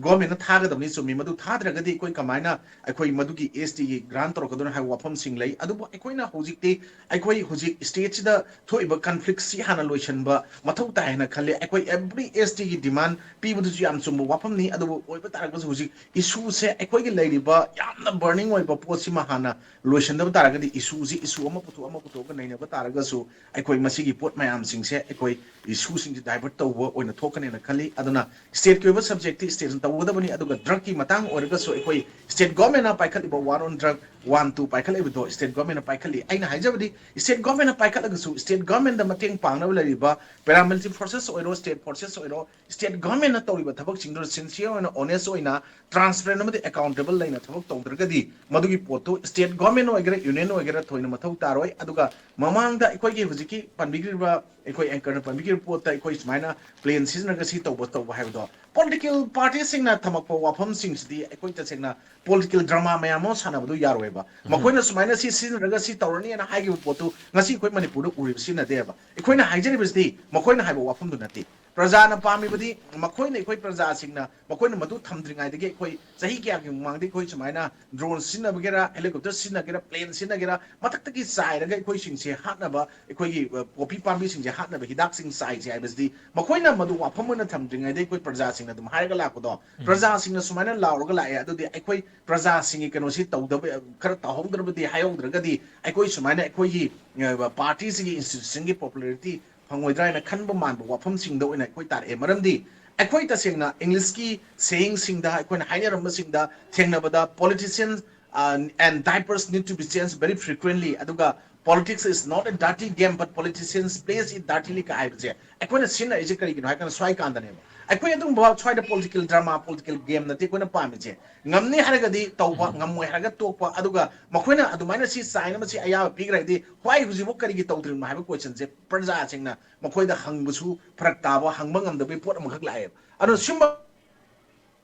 ꯒꯣꯔꯃꯦꯟꯅ ꯊꯥꯒꯗꯕꯅꯤ, ꯆꯨꯝꯃꯤ꯫ ꯃꯗꯨ ꯊꯥꯗ꯭ꯔꯒꯗꯤ ꯑꯩꯈꯣꯏ ꯀꯃꯥꯏꯅ ꯑꯩꯈꯣꯏ ꯃꯗꯨꯒꯤ ꯑꯦꯁ ꯇꯤꯒꯤ ꯒ꯭ꯔꯥꯟ ꯇꯧꯔꯛꯀꯗꯣꯏꯅꯣ ꯍꯥꯏꯕ ꯋꯥꯐꯝꯁꯤꯡ ꯂꯩ꯫ ꯑꯗꯨꯕꯨ ꯑꯩꯈꯣꯏꯅ ꯍꯧꯖꯤꯛꯇꯤ ꯑꯩꯈꯣꯏ ꯍꯧꯖꯤꯛ ꯁ꯭ꯇꯦꯠꯁꯤꯗ ꯊꯣꯛꯏꯕ ꯀꯟꯐ꯭ꯂꯤꯛꯁꯤ ꯍꯥꯟꯅ ꯂꯣꯏꯁꯤꯟꯕ ꯃꯊꯧ ꯇꯥꯏ ꯍꯥꯏꯅ ꯈꯜꯂꯤ꯫ ꯑꯩꯈꯣꯏ ꯑꯦꯚ꯭ꯔꯤ ꯑꯦꯁ ꯇꯤꯒꯤ ꯗꯤꯃꯥꯟ ꯄꯤꯕꯗꯨꯁꯨ ꯌꯥꯝ ꯆꯨꯝꯕ ꯋꯥꯐꯝꯅꯤ꯫ ꯑꯗꯨꯕꯨ ꯑꯣꯏꯕ ꯇꯥꯔꯒꯁꯨ ꯍꯧꯖꯤꯛ ꯏꯁꯨꯁꯦ, ꯑꯩꯈꯣꯏꯒꯤ ꯂꯩꯔꯤꯕ ꯌꯥꯝꯅ ꯕꯔꯅꯤꯡ ꯑꯣꯏꯕ ꯄꯣꯠꯁꯤꯃ ꯍꯥꯟꯅ ꯂꯣꯏꯁꯤꯟꯗꯕ ꯇꯥꯔꯒꯗꯤ, ꯏꯁꯨꯁꯤ ꯏꯁꯨ ꯑꯃ ꯄꯨꯊꯣꯛ ꯑꯃ ꯄꯨꯊꯣꯛꯑꯒ ꯅꯩꯅꯕ ꯇꯥꯔꯒꯁꯨ ꯑꯩꯈꯣꯏ ꯃꯁꯤꯒꯤ ꯄꯣꯠ ꯃꯌꯥꯝꯁꯤꯡꯁꯦ ꯑꯩꯈꯣꯏ ꯏꯁꯨꯁꯤꯡꯁꯦ ꯗꯥꯏꯚꯔꯠ ꯇꯧꯕ ꯑꯣꯏꯅ ꯊꯣꯛꯀꯅꯦꯅ ꯈꯜꯂꯤ꯫ ꯑꯗꯨꯅ ꯁ꯭ꯇꯦꯠꯀꯤ ꯑꯣꯏꯕ ꯁꯕꯖꯦꯛꯇꯤ ꯁ꯭ꯇꯦꯠꯅ ꯇꯧꯒꯗꯕꯅꯤ꯫ ꯑꯗꯨꯒ ꯗ꯭ꯔꯒꯀꯤ ꯃꯇꯥꯡ ꯑꯣꯏꯔꯒꯁꯨ ꯑꯩꯈꯣꯏ ꯁ꯭ꯇꯦꯠ ꯒꯣꯔꯃꯦꯟꯅ ꯄꯥꯏꯈꯠꯂꯤꯕ ꯋꯥꯔ ꯑꯣꯟ ꯗ꯭ꯔꯒ ꯋꯥꯟ ꯇꯨ ꯄꯥꯏꯈꯠꯂꯤꯕꯗꯣ ꯁ꯭ꯇꯦꯠ ꯒꯣꯔꯃꯦꯟꯅ ꯄꯥꯏꯈꯠꯂꯤ꯫ ꯑꯩꯅ ꯍꯥꯏꯖꯕꯗꯤ ꯁ꯭ꯇꯦꯠ ꯒꯣꯔꯃꯦꯟꯅ ꯄꯥꯏꯈꯠꯂꯒꯁꯨ ꯁ꯭ꯇꯦꯠ ꯒꯣꯔꯃꯦꯟꯗ ꯃꯇꯦꯡ ꯄꯥꯡꯅꯕ ꯂꯩꯔꯤꯕ ꯄꯦꯔꯥꯃꯤꯂꯤꯇꯔꯤ ꯐꯣꯔꯁꯦꯁ ꯑꯣꯏꯔꯣ, ꯁ꯭ꯇꯦꯠ ꯐꯣꯔꯁꯦꯁ ꯑꯣꯏꯔꯣ, ꯁ꯭ꯇꯦꯠ ꯒꯣꯔꯃꯦꯟꯅ ꯇꯧꯔꯤꯕ ꯊꯕꯛꯁꯤꯡꯗꯨ ꯁꯤꯟꯁꯤꯌꯔ ꯑꯣꯏꯅ, ꯑꯣꯅꯦꯁ ꯑꯣꯏꯅ, ꯇ꯭ꯔꯥꯟꯁꯄꯦꯔꯦꯟ ꯑꯃꯗꯤ ꯑꯦꯀꯥꯎꯟꯇꯦꯕꯜ ꯂꯩꯅ ꯊꯕꯛ ꯇꯧꯗ꯭ꯔꯒꯗꯤ ꯃꯗꯨꯒꯤ ꯄꯣꯠꯇꯨ ꯁ꯭ꯇꯦꯠ ꯒꯣꯔꯃꯦꯟ ꯑꯣꯏꯒꯦꯔꯥ, ꯌꯨꯅꯤꯌꯟ ꯑꯣꯏꯒꯦꯔꯥ ꯊꯣꯏꯅ ꯃꯊꯧ ꯇꯥꯔꯣꯏ꯫ ꯑꯗꯨꯒ ꯃꯃꯥꯡꯗ ꯑꯩꯈꯣꯏꯒꯤ ꯍꯧꯖꯤꯛꯀꯤ ꯄꯟꯕꯤꯈ꯭ꯔꯤꯕ, ꯑꯩꯈꯣꯏ ꯑꯦꯡꯀꯔꯅ ꯄꯟꯕꯤꯈ꯭ꯔꯤꯕ ꯄꯣꯠꯇ ꯑꯩꯈꯣꯏ ꯁꯨꯃꯥꯏꯅ ꯄ꯭ꯂꯦꯟ ꯁꯤꯖꯤꯟꯅꯔꯒ ꯁꯤ ꯇꯧꯕ, ꯇꯧꯕ ꯍꯥꯏꯕꯗꯣ ꯄꯣꯂꯤꯇꯤꯀꯦꯜ ꯄꯥꯔꯇꯤꯁꯤꯡꯅ ꯊꯝꯃꯛꯄ ꯋꯥꯐꯝꯁꯤꯡꯁꯤꯗꯤ ꯑꯩꯈꯣꯏ ꯇꯁꯦꯡꯅ ꯄꯣꯂꯤꯇꯤꯀꯦꯜ ꯗ꯭ꯔꯃꯥ ꯃꯌꯥꯝ ꯑꯃ ꯁꯥꯟꯅꯕꯗꯣ ꯌꯥꯔꯣꯏꯕ꯫ ꯃꯈꯣꯏꯅ ꯁꯨꯃꯥꯏꯅ ꯁꯤ ꯁꯤꯖꯤꯟꯅꯔꯒ ꯁꯤ ꯇꯧꯔꯅꯤꯅ ꯍꯥꯏꯈꯤꯕ ꯄꯣꯠꯇꯨ ꯉꯁꯤ ꯑꯩꯈꯣꯏ ꯃꯅꯤꯄꯨꯔꯗ ꯎꯔꯤꯕ ꯁꯤ ꯅꯠꯇꯦꯕ꯫ ꯑꯩꯈꯣꯏꯅ ꯍꯥꯏꯖꯔꯤꯕꯁꯤꯗꯤ ꯃꯈꯣꯏꯅ ꯍꯥꯏꯕ ꯋꯥꯐꯝꯗꯨ ꯅꯠꯇꯦ꯫ ꯄ꯭ꯔꯖꯥꯅ ꯄꯥꯝꯃꯤꯕꯗꯤ ꯃꯈꯣꯏꯅ, ꯑꯩꯈꯣꯏ ꯄ꯭ꯔꯖꯥꯁꯤꯡꯅ ꯃꯈꯣꯏꯅ ꯃꯗꯨ ꯊꯝꯗ꯭ꯔꯤꯉꯩꯗꯒꯤ, ꯑꯩꯈꯣꯏ ꯆꯍꯤ ꯀꯌꯥꯒꯤ ꯃꯃꯥꯡꯗꯒꯤ ꯑꯩꯈꯣꯏ ꯁꯨꯃꯥꯏꯅ ꯗ꯭ꯔꯣꯟ ꯁꯤꯖꯤꯟꯅꯕꯒꯦꯔꯥ, ꯍꯦꯂꯤꯀꯣꯞꯇꯔ ꯁꯤꯖꯤꯟꯅꯒꯦꯔꯥ, ꯄ꯭ꯂꯦꯟ ꯁꯤꯖꯤꯟꯅꯒꯦꯔꯥ, ꯃꯊꯛꯇꯒꯤ ꯆꯥꯏꯔꯒ ꯑꯩꯈꯣꯏꯁꯤꯡꯁꯦ ꯍꯥꯠꯅꯕ, ꯑꯩꯈꯣꯏꯒꯤ, ꯑ, ꯄꯣꯄꯤ ꯄꯥꯝꯕꯤꯁꯤꯡꯁꯦ ꯍꯥꯠꯅꯕ ꯍꯤꯗꯥꯛꯁꯤꯡ ꯆꯥꯏꯁꯦ ꯍꯥꯏꯕꯁꯤꯗꯤ ꯃꯈꯣꯏꯅ ꯃꯗꯨ ꯋꯥꯐꯝ ꯑꯣꯏꯅ ꯊꯝꯗ꯭ꯔꯤꯉꯩꯗ ꯑꯩꯈꯣꯏ ꯄ꯭ꯔꯖꯥꯁꯤꯡꯅ ꯑꯗꯨꯝ ꯍꯥꯏꯔꯒ ꯂꯥꯛꯄꯗꯣ, ꯎꯝ꯫ ꯄ꯭ꯔꯖꯥꯁꯤꯡꯅ ꯁꯨꯃꯥꯏꯅ ꯂꯥꯎꯔꯒ ꯂꯥꯛꯑꯦ, ꯑꯗꯨꯗꯤ ꯑꯩꯈꯣꯏ ꯄ꯭ꯔꯖꯥꯁꯤꯡꯒꯤ ꯀꯩꯅꯣꯁꯤ ꯇꯧꯗꯕ, ꯈꯔ ꯇꯧꯍꯧꯗ꯭ꯔꯕꯗꯤ, ꯍꯥꯏꯍꯧꯗ꯭ꯔꯒꯗꯤ ꯑꯩꯈꯣꯏ ꯁꯨꯃꯥꯏꯅ ꯑꯩꯈꯣꯏꯒꯤ, ꯑ, ꯄꯥꯔꯇꯤꯁꯤꯒꯤ, ꯏꯟꯁꯇꯤꯇ꯭ꯌꯨꯁꯟꯒꯤ ꯄꯣꯄꯨꯂꯔꯤꯇꯤ ꯐꯪꯉꯣꯏꯗ꯭ꯔꯥ ꯍꯥꯏꯅ ꯈꯟꯕ ꯃꯥꯟꯕ ꯋꯥꯐꯝꯁꯤꯡꯗ ꯑꯣꯏꯅ ꯑꯩꯈꯣꯏ ꯇꯥꯔꯛꯑꯦ꯫ ꯃꯔꯝꯗꯤ ꯑꯩꯈꯣꯏ ꯇꯁꯦꯡꯅ ꯏꯪꯂꯤꯁꯀꯤ ꯁꯦꯌꯤꯡꯁꯤꯡꯗ, ꯑꯩꯈꯣꯏꯅ ꯍꯥꯏꯅꯔꯝꯕꯁꯤꯡꯗ ꯊꯦꯡꯅꯕꯗ, politicians, uh, and diapers need to be changed very frequently, ꯑꯗꯨꯒ politics is not a dirty game but politicians plays it dirtyly ꯀ ꯍꯥꯏꯕꯁꯦ ꯑꯩꯈꯣꯏꯅ ꯁꯤꯖꯤꯟꯅꯔꯤꯁꯦ ꯀꯔꯤꯒꯤꯅꯣ ꯍꯥꯏ ꯀꯥꯟꯗ ꯁ꯭ꯋꯥꯏ ꯀꯥꯟꯗꯅꯦꯕ꯫ ꯑꯩꯈꯣꯏ ꯑꯗꯨꯝꯕ ꯁ꯭ꯋꯥꯏꯗ ꯄꯣꯂꯤꯇꯤꯀꯦꯜ ꯗ꯭ꯔꯃꯥ, ꯄꯣꯂꯤꯇꯤꯀꯦꯜ ꯒꯦꯝ ꯅꯠꯇꯦ ꯑꯩꯈꯣꯏꯅ ꯄꯥꯝꯃꯤꯁꯦ꯫ ꯉꯝꯅꯤ ꯍꯥꯏꯔꯒꯗꯤ ꯇꯧꯕ, ꯉꯝꯃꯣꯏ ꯍꯥꯏꯔꯒ ꯇꯣꯛꯄ, ꯑꯗꯨꯒ ꯃꯈꯣꯏꯅ ꯑꯗꯨꯃꯥꯏꯅ ꯁꯤ ꯆꯥꯏꯅꯕ, ꯁꯤ ꯑꯌꯥꯕ ꯄꯤꯈ꯭ꯔꯒꯗꯤ why ꯍꯧꯖꯤꯛꯐꯥꯎ ꯀꯔꯤꯒꯤ ꯇꯧꯗ꯭ꯔꯤꯕꯅꯣ ꯍꯥꯏꯕ ꯀꯣꯏꯁꯟꯁꯦ ꯄ꯭ꯔꯖꯥꯁꯤꯡꯅ ꯃꯈꯣꯏꯗ ꯍꯪꯕꯁꯨ ꯐꯔꯛ ꯇꯥꯕ, ꯍꯪꯕ ꯉꯝꯗꯕꯒꯤ ꯄꯣꯠ ꯑꯃꯈꯛ ꯂꯥꯛꯑꯦꯕ꯫ ꯑꯗꯨꯅ ꯁꯨꯝꯕ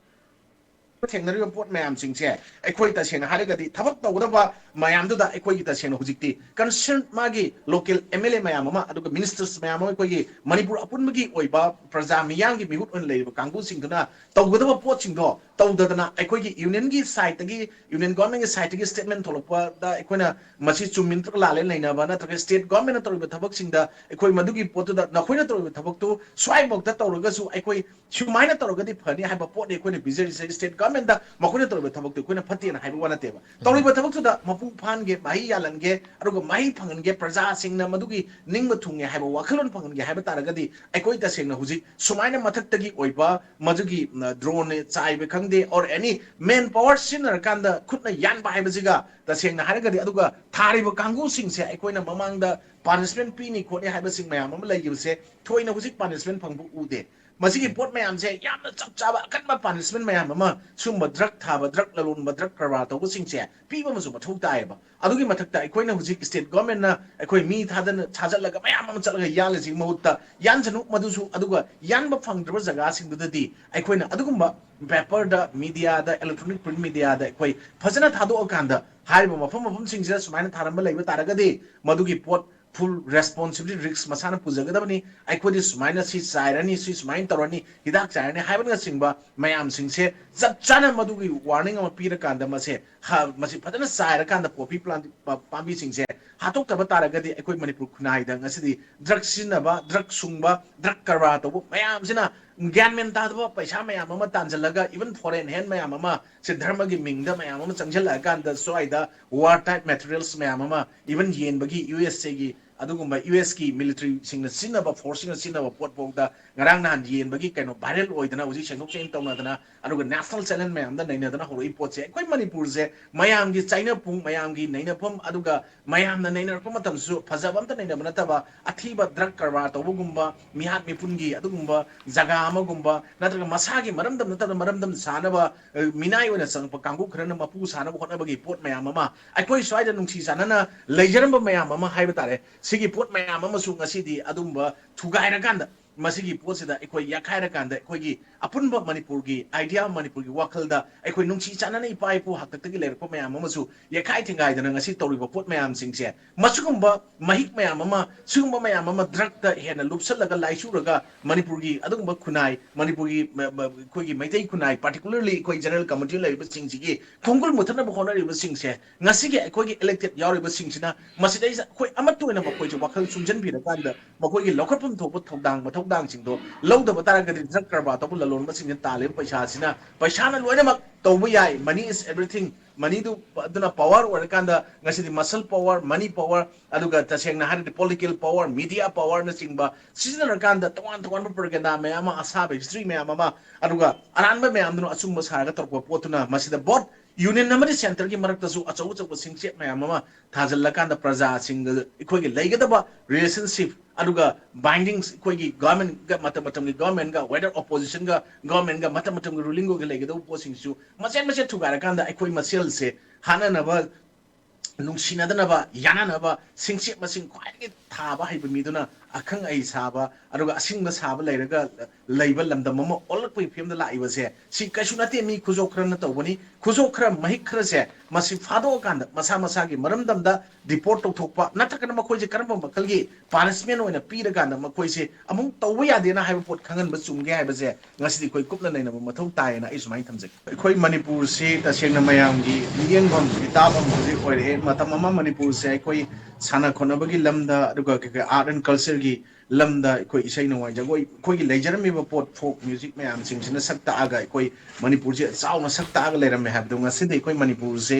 ꯊꯦꯡꯅꯔꯤꯕ ꯄꯣꯠ ꯃꯌꯥꯝꯁꯤꯡꯁꯦ ꯑꯩꯈꯣꯏ ꯇꯁꯦꯡꯅ ꯍꯥꯏꯔꯒꯗꯤ ꯊꯕꯛ ꯇꯧꯒꯗꯕ ꯃꯌꯥꯝꯗꯨꯗ ꯑꯩꯈꯣꯏꯒꯤ ꯇꯁꯦꯡꯅ ꯍꯧꯖꯤꯛꯇꯤ concern ꯃꯥꯒꯤ local M L A ꯃꯌꯥꯝ ꯑꯃ, ꯑꯗꯨꯒ ministers ꯃꯌꯥꯝ ꯑꯃ, ꯑꯩꯈꯣꯏꯒꯤ ꯃꯅꯤꯄꯨꯔ ꯑꯄꯨꯟꯕꯒꯤ ꯑꯣꯏꯕ ꯄ꯭ꯔꯖꯥ ꯃꯤꯌꯥꯝꯒꯤ ꯃꯤꯍꯨꯠ ꯑꯣꯏꯅ ꯂꯩꯔꯤꯕ ꯀꯥꯡꯕꯨꯁꯤꯡꯗꯨꯅ ꯇꯧꯒꯗꯕ ꯄꯣꯠꯁꯤꯡꯗꯣ ꯇꯧꯗꯗꯅ, ꯑꯩꯈꯣꯏꯒꯤ unionꯒꯤ sideꯇꯒꯤ, union governmentꯀꯤ sideꯇꯒꯤ statement ꯊꯣꯛꯂꯛꯄꯗ ꯑꯩꯈꯣꯏꯅ ꯃꯁꯤ ꯆꯨꯝꯃꯤ ꯅꯠꯇ꯭ꯔꯒ ꯂꯥꯜꯂꯦ ꯅꯩꯅꯕ, ꯅꯠꯇ꯭ꯔꯒ state governmentꯅ ꯇꯧꯔꯤꯕ ꯊꯕꯛꯁꯤꯡꯗ ꯑꯩꯈꯣꯏ ꯃꯗꯨꯒꯤ ꯄꯣꯠꯇꯨꯗ ꯅꯈꯣꯏꯅ ꯇꯧꯔꯤꯕ ꯊꯕꯛꯇꯨ ꯁ꯭ꯋꯥꯏꯐꯥꯎꯗ ꯇꯧꯔꯒꯁꯨ ꯑꯩꯈꯣꯏ ꯁꯨꯃꯥꯏꯅ ꯇꯧꯔꯒꯗꯤ ꯐꯅꯤ ꯍꯥꯏꯕ ꯄꯣꯠꯅꯤ ꯑꯩꯈꯣꯏꯅ ꯄꯤꯖꯔꯤꯁꯦ꯫ State governmentꯇ ꯃꯈꯣꯏꯅ ꯇꯧꯔꯤꯕ ꯊꯕꯛꯇꯨ ꯑꯩꯈꯣꯏꯅ ꯐꯠꯇꯦꯅ ꯍꯥꯏꯕ ꯋꯥ ꯅꯠꯇꯦꯕ꯫ ꯇꯧꯔꯤꯕ ꯊꯕꯛꯇꯨꯗ ꯃꯄꯨꯡ ꯐꯥꯍꯟꯒꯦ, ꯃꯍꯩ ꯌꯥꯜꯍꯟꯒꯦ, ꯑꯗꯨꯒ ꯃꯍꯩ ꯐꯪꯍꯟꯒꯦ, ꯄ꯭ꯔꯖꯥꯁꯤꯡꯅ ꯃꯗꯨꯒꯤ ꯅꯤꯡꯕ ꯊꯨꯡꯉꯦ ꯍꯥꯏꯕ ꯋꯥꯈꯜꯂꯣꯟ ꯐꯪꯍꯟꯒꯦ ꯍꯥꯏꯕ ꯇꯥꯔꯒꯗꯤ, ꯑꯩꯈꯣꯏ ꯇꯁꯦꯡꯅ ꯍꯧꯖꯤꯛ ꯁꯨꯃꯥꯏꯅ ꯃꯊꯛꯇꯒꯤ ꯑꯣꯏꯕ ꯃꯗꯨꯒꯤ drone ꯆꯥꯏꯕ ꯈꯪꯗꯦ, or any man power ꯁꯤꯖꯤꯟꯅꯔꯀꯥꯟꯗ ꯈꯨꯠꯅ ꯌꯥꯟꯕ ꯍꯥꯏꯕꯁꯤꯒ ꯇꯁꯦꯡꯅ ꯍꯥꯏꯔꯒꯗꯤ, ꯑꯗꯨꯒ ꯊꯥꯔꯤꯕ ꯀꯥꯡꯕꯨꯁꯤꯡꯁꯦ ꯑꯩꯈꯣꯏꯅ ꯃꯃꯥꯡꯗ punishment ꯄꯤꯅꯤ ꯈꯣꯠꯅꯤ ꯍꯥꯏꯕꯁꯤꯡ ꯃꯌꯥꯝ ꯑꯃ ꯂꯩꯈꯤꯕꯁꯦ ꯊꯣꯏꯅ ꯍꯧꯖꯤꯛ punishment ꯐꯪꯕ ꯎꯗꯦ꯫ ꯃꯁꯤꯒꯤ ꯄꯣꯠ ꯃꯌꯥꯝꯁꯦ ꯌꯥꯝꯅ ꯆꯞ ꯆꯥꯕ ꯑꯀꯟꯕ punishment ꯃꯌꯥꯝ ꯑꯃ ꯁꯨꯝꯕ drug ꯊꯥꯕ, drug ꯂꯂꯣꯟꯕ, drug ꯀꯔꯕꯥꯔ ꯇꯧꯕꯁꯤꯡꯁꯦ ꯄꯤꯕ ꯑꯃꯁꯨ ꯃꯊꯧ ꯇꯥꯏꯌꯦꯕ꯫ ꯑꯗꯨꯒꯤ ꯃꯊꯛꯇ ꯑꯩꯈꯣꯏꯅ ꯍꯧꯖꯤꯛ state governmentꯅ ꯑꯩꯈꯣꯏ ꯃꯤ ꯊꯥꯗꯅ, ꯊꯥꯖꯠꯂꯒ ꯃꯌꯥꯝ ꯑꯃ ꯆꯠꯂꯒ ꯌꯥꯜꯂꯤꯁꯤꯒꯤ ꯃꯍꯨꯠꯇ ꯌꯥꯟꯁꯅꯨ ꯃꯗꯨꯁꯨ, ꯑꯗꯨꯒ ꯌꯥꯟꯕ ꯐꯪꯗ꯭ꯔꯕ ꯖꯒꯥꯁꯤꯡꯗꯨꯗꯗꯤ ꯑꯩꯈꯣꯏꯅ ꯑꯗꯨꯒꯨꯝꯕ paperꯗ, mediaꯗ, electronic print mediaꯗ ꯑꯩꯈꯣꯏ ꯐꯖꯅ ꯊꯥꯗꯣꯛꯑꯀꯥꯟꯗ ꯍꯥꯏꯔꯤꯕ ꯃꯐꯝ ꯃꯐꯝꯁꯤꯡꯁꯤꯗ ꯁꯨꯃꯥꯏꯅ ꯊꯥꯔꯝꯕ ꯂꯩꯕ ꯇꯥꯔꯒꯗꯤ ꯃꯗꯨꯒꯤ ꯄꯣꯠ full responsibility risk ꯃꯁꯥꯅ ꯄꯨꯖꯒꯗꯕꯅꯤ꯫ ꯑꯩꯈꯣꯏꯗꯤ ꯁꯨꯃꯥꯏꯅ ꯁꯤ ꯆꯥꯏꯔꯅꯤ, ꯁꯤ ꯁꯨꯃꯥꯏꯅ ꯇꯧꯔꯅꯤ, ꯍꯤꯗꯥꯛ ꯆꯥꯏꯔꯅꯤ ꯍꯥꯏꯕꯅꯆꯤꯡꯕ ꯃꯌꯥꯝꯁꯤꯡꯁꯦ ꯆꯞ ꯆꯥꯅ ꯃꯗꯨꯒꯤ warning ꯑꯃ ꯄꯤꯔꯀꯥꯟꯗ ꯃꯁꯦ ꯍ-, ꯃꯁꯤ ꯐꯖꯅ ꯆꯥꯏꯔꯀꯥꯟꯗ poppy plant ꯄ-, ꯄꯥꯝꯕꯤꯁꯤꯡꯁꯦ ꯍꯥꯠꯇꯣꯛꯇꯕ ꯇꯥꯔꯒꯗꯤ ꯑꯩꯈꯣꯏ ꯃꯅꯤꯄꯨꯔ ꯈꯨꯟꯅꯥꯏꯗ ꯉꯁꯤꯗꯤ drug ꯁꯤꯖꯤꯟꯅꯕ, drug ꯁꯨꯡꯕ, drug ꯀꯔꯕꯥꯔ ꯇꯧꯕ ꯃꯌꯥꯝꯁꯤꯅ ꯒ꯭ꯌꯥꯟ ꯃꯦꯟ ꯇꯥꯗꯕ ꯄꯩꯁꯥ ꯃꯌꯥꯝ ꯑꯃ ꯇꯥꯟꯁꯤꯜꯂꯒ even foreign hand ꯃꯌꯥꯝ ꯑꯃ ꯁꯦ ꯙꯔꯃꯒꯤ ꯃꯤꯡꯗ ꯃꯌꯥꯝ ꯑꯃ ꯆꯪꯁꯤꯜꯂꯛꯑꯀꯥꯟꯗ ꯁ꯭ꯋꯥꯏꯗ war type materials ꯃꯌꯥꯝ ꯑꯃ even ꯌꯦꯟꯕꯒꯤ ꯌꯨ ꯑꯦꯁ ꯑꯦꯒꯤ ꯑꯗꯨꯒꯨꯝꯕ ꯌꯨ ꯑꯦꯁꯀꯤ militaryꯁꯤꯡꯅ ꯁꯤꯖꯤꯟꯅꯕ, forceꯁꯤꯡꯅ ꯁꯤꯖꯤꯟꯅꯕ ꯄꯣꯠ ꯐꯥꯎꯗ ꯉꯔꯥꯡ ꯅꯍꯥꯟ ꯌꯦꯟꯕꯒꯤ ꯀꯩꯅꯣ viral ꯑꯣꯏꯗꯅ ꯍꯧꯖꯤꯛ ꯁꯦꯡꯗꯣꯛ ꯁꯦꯡꯖꯤꯟ ꯇꯧꯅꯗꯅ ꯑꯗꯨꯒ national channel ꯃꯌꯥꯝꯗ ꯅꯩꯅꯗꯅ ꯍꯧꯔꯛꯏ ꯄꯣꯠꯁꯦ ꯑꯩꯈꯣꯏ ꯃꯅꯤꯄꯨꯔꯁꯦ ꯃꯌꯥꯝꯒꯤ ꯆꯥꯏꯅꯐꯝ, ꯃꯌꯥꯝꯒꯤ ꯅꯩꯅꯐꯝ, ꯑꯗꯨꯒ ꯃꯌꯥꯝꯅ ꯅꯩꯅꯔꯛꯄ ꯃꯇꯝꯗꯁꯨ ꯐꯖꯕ ꯑꯝꯇ ꯅꯩꯅꯕ ꯅꯠꯇꯕ ꯑꯊꯤꯕ drug ꯀꯔꯕꯥꯔ ꯇꯧꯕꯒꯨꯝꯕ, ꯃꯤꯍꯥꯠ ꯃꯤꯄꯨꯟꯒꯤ ꯑꯗꯨꯒꯨꯝꯕ ꯖꯒꯥ ꯑꯃꯒꯨꯝꯕ, ꯅꯠꯇ꯭ꯔꯒ ꯃꯁꯥꯒꯤ ꯃꯔꯝꯗꯝ ꯅꯠꯇꯕ ꯃꯔꯝꯗꯝ ꯁꯥꯅꯕ, ꯑ, ꯃꯤꯅꯥꯏ ꯑꯣꯏꯅ ꯆꯪꯉꯛꯄ ꯀꯥꯡꯕꯨ ꯈꯔꯅ ꯃꯄꯨ ꯁꯥꯅꯕ ꯍꯣꯠꯅꯕꯒꯤ ꯄꯣꯠ ꯃꯌꯥꯝ ꯑꯃ ꯑꯩꯈꯣꯏ ꯁ꯭ꯋꯥꯏꯗ ꯅꯨꯡꯁꯤ ꯆꯥꯟꯅꯅ ꯂꯩꯖꯔꯝꯕ ꯃꯌꯥꯝ ꯑꯃ ꯍꯥꯏꯕ ꯇꯥꯔꯦ꯫ ꯁꯤꯒꯤ ꯄꯣꯠ ꯃꯌꯥꯝ ꯑꯃꯁꯨ ꯉꯁꯤꯗꯤ ꯑꯗꯨꯝꯕ ꯊꯨꯒꯥꯏꯔꯀꯥꯟꯗ ꯃꯁꯤꯒꯤ ꯄꯣꯠꯁꯤꯗ ꯑꯩꯈꯣꯏ ꯌꯥꯈꯥꯏꯔꯀꯥꯟꯗ ꯑꯩꯈꯣꯏꯒꯤ ꯑꯄꯨꯟꯕ ꯃꯅꯤꯄꯨꯔꯒꯤ idea, ꯃꯅꯤꯄꯨꯔꯒꯤ ꯋꯥꯈꯜꯗ ꯑꯩꯈꯣꯏ ꯅꯨꯡꯁꯤ ꯆꯥꯟꯅꯅ ꯏꯄꯥ ꯏꯄꯨ ꯍꯥꯛꯇꯛꯇꯒꯤ ꯂꯩꯔꯛꯄ ꯃꯌꯥꯝ ꯑꯃꯁꯨ ꯌꯥꯈꯥꯏ ꯊꯤꯡꯒꯥꯏꯗꯅ ꯉꯁꯤ ꯇꯧꯔꯤꯕ ꯄꯣꯠ ꯃꯌꯥꯝꯁꯤꯡꯁꯦ, ꯃꯁꯤꯒꯨꯝꯕ ꯃꯍꯤꯛ ꯃꯌꯥꯝ ꯑꯃ, ꯁꯤꯒꯨꯝꯕ ꯃꯌꯥꯝ ꯑꯃ drugꯇ ꯍꯦꯟꯅ ꯂꯨꯞꯁꯜꯂꯒ ꯂꯥꯏꯆꯨꯔꯒ ꯃꯅꯤꯄꯨꯔꯒꯤ ꯑꯗꯨꯒꯨꯝꯕ ꯈꯨꯟꯅꯥꯏ, ꯃꯅꯤꯄꯨꯔꯒꯤ ꯃ-, ꯃ-, ꯑꯩꯈꯣꯏꯒꯤ ꯃꯩꯇꯩ ꯈꯨꯟꯅꯥꯏ, particularly ꯑꯩꯈꯣꯏ general community ꯂꯩꯔꯤꯕꯁꯤꯡꯁꯤꯒꯤ ꯈꯣꯡꯒꯨꯜ ꯃꯨꯊꯠꯅꯕ ꯍꯣꯠꯅꯔꯤꯕꯁꯤꯡꯁꯦ, ꯉꯁꯤꯒꯤ ꯑꯩꯈꯣꯏꯒꯤ elected ꯌꯥꯎꯔꯤꯕꯁꯤꯡꯁꯤꯅ ꯃꯁꯤꯗꯩꯁꯤꯗ ꯑꯩꯈꯣꯏ ꯑꯃꯠꯇ ꯑꯣꯏꯅ ꯃꯈꯣꯏꯁꯦ ꯋꯥꯈꯜ ꯆꯨꯝꯁꯤꯟꯕꯤꯔꯀꯥꯟꯗ ꯃꯈꯣꯏꯒꯤ ꯂꯧꯈꯠꯐꯝ ꯊꯣꯛꯄ ꯊꯧꯗꯥꯡ ꯃꯊꯧꯗꯥꯡꯁꯤꯡꯗꯣ ꯂꯧꯗꯕ ꯇꯥꯔꯒꯗꯤ drug ꯀꯔꯕꯥꯔ ꯇꯧꯕ ꯂꯂꯣꯟꯕꯁꯤꯡꯅ ꯇꯥꯜꯂꯤꯕ ꯄꯩꯁꯥꯁꯤꯅ, ꯄꯩꯁꯥꯅ ꯂꯣꯏꯅꯃꯛ ꯇꯧꯕ ꯌꯥꯏ, money is everything, moneyꯗꯨ ꯑꯗꯨꯅ power ꯑꯣꯏꯔꯀꯥꯟꯗ ꯉꯁꯤꯗꯤ muscle power, money power, ꯑꯗꯨꯒ ꯇꯁꯦꯡꯅ ꯍꯥꯏꯔꯗꯤ political power, media powerꯅꯆꯤꯡꯕ ꯁꯤꯖꯤꯟꯅꯔꯀꯥꯟꯗ ꯇꯣꯉꯥꯟ ꯇꯣꯉꯥꯟꯕ propaganda ꯃꯌꯥꯝ ꯑꯃ, ꯑꯁꯥꯕ history ꯃꯌꯥꯝ ꯑꯃ, ꯑꯗꯨꯒ ꯑꯔꯥꯟꯕ ꯃꯌꯥꯝꯗꯨꯅ ꯑꯆꯨꯝꯕ ꯁꯥꯔꯒ ꯇꯧꯔꯛꯄ ꯄꯣꯠꯇꯨꯅ ꯃꯁꯤꯗ both union ꯑꯃꯗꯤ centreꯒꯤ ꯃꯔꯛꯇꯁꯨ ꯑꯆꯧ ꯑꯆꯧꯕ ꯁꯤꯡꯆꯦꯞ ꯃꯌꯥꯝ ꯑꯃ ꯊꯥꯖꯤꯜꯂꯀꯥꯟꯗ ꯄ꯭ꯔꯖꯥꯁꯤꯡꯒ ꯑꯩꯈꯣꯏꯒꯤ ꯂꯩꯒꯗꯕ relationship, ꯑꯗꯨꯒ bindings, ꯑꯩꯈꯣꯏꯒꯤ governmentꯒ, ꯃꯇꯝ ꯃꯇꯝꯒꯤ governmentꯒ, whether oppositionꯒ governmentꯒ, ꯃꯇꯝ ꯃꯇꯝꯒꯤ rulingꯒ ꯂꯩꯒꯗꯕ ꯄꯣꯠꯁꯤꯡꯁꯤꯁꯨ ꯃꯆꯦꯠ ꯃꯆꯦꯠ ꯊꯨꯒꯥꯏꯔꯀꯥꯟꯗ ꯑꯩꯈꯣꯏ ꯃꯁꯦꯜꯁꯦ ꯍꯥꯠꯅꯅꯕ, ꯅꯨꯡꯁꯤꯅꯗꯅꯕ, ꯌꯥꯅꯅꯕ ꯁꯤꯡꯆꯦꯞ ꯃꯁꯤꯡ ꯈ꯭ꯋꯥꯏꯗꯒꯤ ꯊꯥꯕ ꯍꯩꯕ ꯃꯤꯗꯨꯅ ꯑꯈꯪ ꯑꯍꯩ ꯁꯥꯕ, ꯑꯗꯨꯒ ꯑꯁꯤꯡꯕ ꯁꯥꯕ ꯂꯩꯔꯒ ꯂꯩꯕ ꯂꯝꯗꯝ ꯑꯃ ꯑꯣꯜꯂꯛꯄꯒꯤ ꯐꯤꯕꯝꯗ ꯂꯥꯛꯏꯕꯁꯦ, ꯁꯤ ꯀꯩꯁꯨ ꯅꯠꯇꯦ, ꯃꯤ ꯈꯨꯖꯣꯛ ꯈꯔꯅ ꯇꯧꯕꯅꯤ꯫ ꯈꯨꯖꯣꯛ ꯈꯔ, ꯃꯍꯤꯛ ꯈꯔꯁꯦ ꯃꯁꯤ ꯐꯥꯗꯣꯛꯑꯀꯥꯟꯗ ꯃꯁꯥ ꯃꯁꯥꯒꯤ ꯃꯔꯝꯗꯝꯗ deport ꯇꯧꯊꯣꯛꯄ, ꯅꯠꯇ꯭ꯔꯒꯅ ꯃꯈꯣꯏꯁꯦ ꯀꯔꯝꯕ ꯃꯈꯜꯒꯤ punishment ꯑꯣꯏꯅ ꯄꯤꯔꯀꯥꯟꯗ ꯃꯈꯣꯏꯁꯦ ꯑꯃꯨꯛ ꯇꯧꯕ ꯌꯥꯗꯦꯅ ꯍꯥꯏꯕ ꯄꯣꯠ ꯈꯪꯍꯟꯕ ꯆꯨꯝꯒꯦ ꯍꯥꯏꯕꯁꯦ ꯉꯁꯤꯗꯤ ꯑꯩꯈꯣꯏ ꯀꯨꯞꯅ ꯅꯩꯅꯕ ꯃꯊꯧ ꯇꯥꯏꯌꯦꯅ ꯑꯩ ꯁꯨꯃꯥꯏꯅ ꯊꯝꯖꯒꯦ꯫ ꯑꯩꯈꯣꯏ ꯃꯅꯤꯄꯨꯔꯁꯤ ꯇꯁꯦꯡꯅ ꯃꯌꯥꯝꯒꯤ ꯃꯤꯠꯌꯦꯡꯐꯝ, ꯃꯤꯇꯥꯐꯝ ꯍꯧꯖꯤꯛ ꯑꯣꯏꯔꯛꯑꯦ꯫ ꯃꯇꯝ ꯑꯃ ꯃꯅꯤꯄꯨꯔꯁꯦ ꯑꯩꯈꯣꯏ ꯁꯥꯟꯅ ꯈꯣꯠꯅꯕꯒꯤ ꯂꯝꯗ, ꯑꯗꯨꯒ ꯀꯩ ꯀꯩ art and cultureꯒꯤ ꯂꯝꯗ ꯑꯩꯈꯣꯏ ꯏꯁꯩ ꯅꯣꯡꯃꯥꯏ ꯖꯒꯣꯏ, ꯑꯩꯈꯣꯏꯒꯤ ꯂꯩꯖꯔꯝꯃꯤꯕ ꯄꯣꯠ, folk music ꯃꯌꯥꯝꯁꯤꯡꯁꯤꯅ ꯁꯛ ꯇꯥꯛꯑꯒ ꯑꯩꯈꯣꯏ ꯃꯅꯤꯄꯨꯔꯁꯦ ꯆꯥꯎꯅ ꯁꯛ ꯇꯥꯛꯑꯒ ꯂꯩꯔꯝꯃꯦ ꯍꯥꯏꯕꯗꯣ, ꯉꯁꯤꯗꯤ ꯑꯩꯈꯣꯏ ꯃꯅꯤꯄꯨꯔꯁꯦ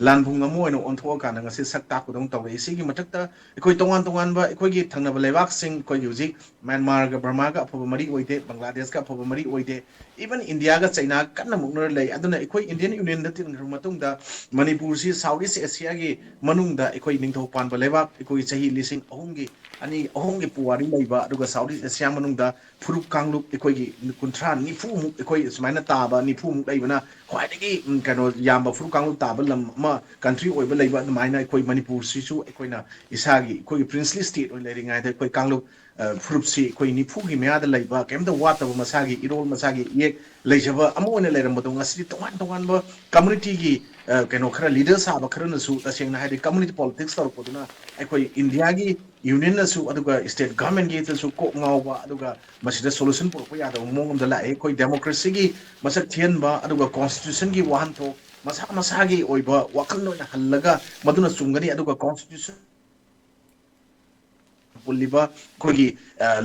ꯂꯥꯟꯐꯝ ꯑꯃ ꯑꯣꯏꯅ ꯑꯣꯟꯊꯣꯛꯑꯀꯥꯟꯗ ꯉꯁꯤ ꯁꯛ ꯇꯥꯛꯄꯗꯧꯅ ꯇꯧꯔꯛꯏ꯫ ꯁꯤꯒꯤ ꯃꯊꯛꯇ ꯑꯩꯈꯣꯏ ꯇꯣꯉꯥꯟ ꯇꯣꯉꯥꯟꯕ ꯑꯩꯈꯣꯏꯒꯤ ꯊꯪꯅꯕ ꯂꯩꯕꯥꯛꯁꯤꯡ, ꯑꯩꯈꯣꯏꯒꯤ ꯍꯧꯖꯤꯛ ꯃ꯭ꯌꯥꯟꯃꯥꯔꯒ ꯕꯔꯃꯥꯒ ꯑꯐꯕ ꯃꯔꯤ ꯑꯣꯏꯗꯦ, ꯕꯪꯒ꯭ꯂꯥꯗꯦꯁꯀ ꯑꯐꯕ ꯃꯔꯤ ꯑꯣꯏꯗꯦ, even ꯏꯟꯗꯤꯌꯥꯒ ꯆꯩꯅꯥꯒ ꯀꯟꯅ ꯃꯨꯛꯅꯔ ꯂꯩ꯫ ꯑꯗꯨꯅ ꯑꯩꯈꯣꯏ Indian Unionꯗ ꯇꯤꯟꯈ꯭ꯔꯕ ꯃꯇꯨꯡꯗ ꯃꯅꯤꯄꯨꯔꯁꯤ South East Asiaꯒꯤ ꯃꯅꯨꯡꯗ ꯑꯩꯈꯣꯏ ꯅꯤꯡꯊꯧ ꯄꯥꯟꯕ ꯂꯩꯕꯥꯛ, ꯑꯩꯈꯣꯏꯒꯤ ꯆꯍꯤ ꯂꯤꯁꯤꯡ ꯑꯍꯨꯝꯒꯤ, ꯑꯅꯤ, ꯑꯍꯨꯝꯒꯤ ꯄꯨꯋꯥꯔꯤ ꯂꯩꯕ, ꯑꯗꯨꯒ South East Asia ꯃꯅꯨꯡꯗ ꯐꯨꯔꯨꯞ ꯀꯥꯡꯂꯨꯞ ꯑꯩꯈꯣꯏꯒꯤ ꯀꯨꯟꯊ꯭ꯔꯥ, ꯅꯤꯐꯨꯃꯨꯛ, ꯑꯩꯈꯣꯏ ꯁꯨꯃꯥꯏꯅ ꯇꯥꯕ ꯅꯤꯐꯨꯃꯨꯛ ꯂꯩꯕꯅ ꯈ꯭ꯋꯥꯏꯗꯒꯤ, ꯎꯝ, ꯀꯩꯅꯣ ꯌꯥꯝꯕ ꯐꯨꯔꯨꯞ ꯀꯥꯡꯂꯨꯞ ꯇꯥꯕ ꯂꯝ ꯑꯃ, country ꯑꯣꯏꯕ ꯂꯩꯕ ꯑꯗꯨꯃꯥꯏꯅ ꯑꯩꯈꯣꯏ ꯃꯅꯤꯄꯨꯔꯁꯤꯁꯨ ꯑꯩꯈꯣꯏꯅ ꯏꯁꯥꯒꯤ ꯑꯩꯈꯣꯏꯒꯤ princely state ꯑꯣꯏꯅ ꯂꯩꯔꯤꯉꯩꯗ ꯑꯩꯈꯣꯏ ꯀꯥꯡꯂꯨꯞ ꯐꯨꯔꯨꯞꯁꯤ ꯑꯩꯈꯣꯏ ꯅꯤꯐꯨꯒꯤ ꯃꯌꯥꯗ ꯂꯩꯕ, ꯀꯩꯝꯇ ꯋꯥꯠꯇꯕ, ꯃꯁꯥꯒꯤ ꯏꯔꯣꯜ, ꯃꯁꯥꯒꯤ ꯏꯌꯦꯛ ꯂꯩꯖꯕ ꯑꯃ ꯑꯣꯏꯅ ꯂꯩꯔꯝꯕꯗꯣ, ꯉꯁꯤꯗꯤ ꯇꯣꯉꯥꯟ ꯇꯣꯉꯥꯟꯕ ꯀꯝꯃꯨꯅꯤꯇꯤꯒꯤ ꯀꯩꯅꯣ ꯈꯔ, ꯂꯤꯗꯔ ꯁꯥꯕ ꯈꯔꯅꯁꯨ, ꯇꯁꯦꯡꯅ ꯍꯥꯏꯔꯗꯤ, ꯀꯝꯃꯨꯅꯤꯇꯤ ꯄꯣꯂꯤꯇꯤꯛꯁ ꯇꯧꯔꯛꯄꯗꯨꯅ ꯑꯩꯈꯣꯏ ꯏꯟꯗꯤꯌꯥꯒꯤ ꯌꯨꯅꯤꯌꯟꯅꯁꯨ ꯑꯗꯨꯒ ꯁ꯭ꯇꯦꯠ ꯒꯚꯔꯟꯃꯦꯟꯒꯤꯗꯁꯨ ꯀꯣꯛ ꯉꯥꯎꯕ, ꯑꯗꯨꯒ ꯃꯁꯤꯗ ꯁꯣꯂꯨꯁꯟ ꯄꯨꯔꯛꯄ ꯌꯥꯗꯕ ꯃꯑꯣꯡ ꯑꯃꯗ ꯂꯥꯛꯑꯦ꯫ ꯑꯩꯈꯣꯏ ꯗꯦꯃꯣꯀ꯭ꯔꯦꯁꯤꯒꯤ ꯃꯁꯛ ꯊꯤꯍꯟꯕ, ꯑꯗꯨꯒ ꯀꯣꯟꯁꯇꯤꯇ꯭ꯌꯨꯁꯟꯒꯤ ꯋꯥꯍꯟꯊꯣꯛ, ꯃꯁꯥ ꯃꯁꯥꯒꯤ ꯑꯣꯏꯕ ꯋꯥꯈꯜ ꯑꯣꯏꯅ ꯍꯜꯂꯒ ꯃꯗꯨꯅ ꯆꯨꯝꯒꯅꯤ, ꯑꯗꯨꯒ ꯀꯣꯟꯁꯇꯤꯇ꯭ꯌꯨꯁꯟ ꯄꯨꯜꯂꯤꯕ ꯑꯩꯈꯣꯏꯒꯤ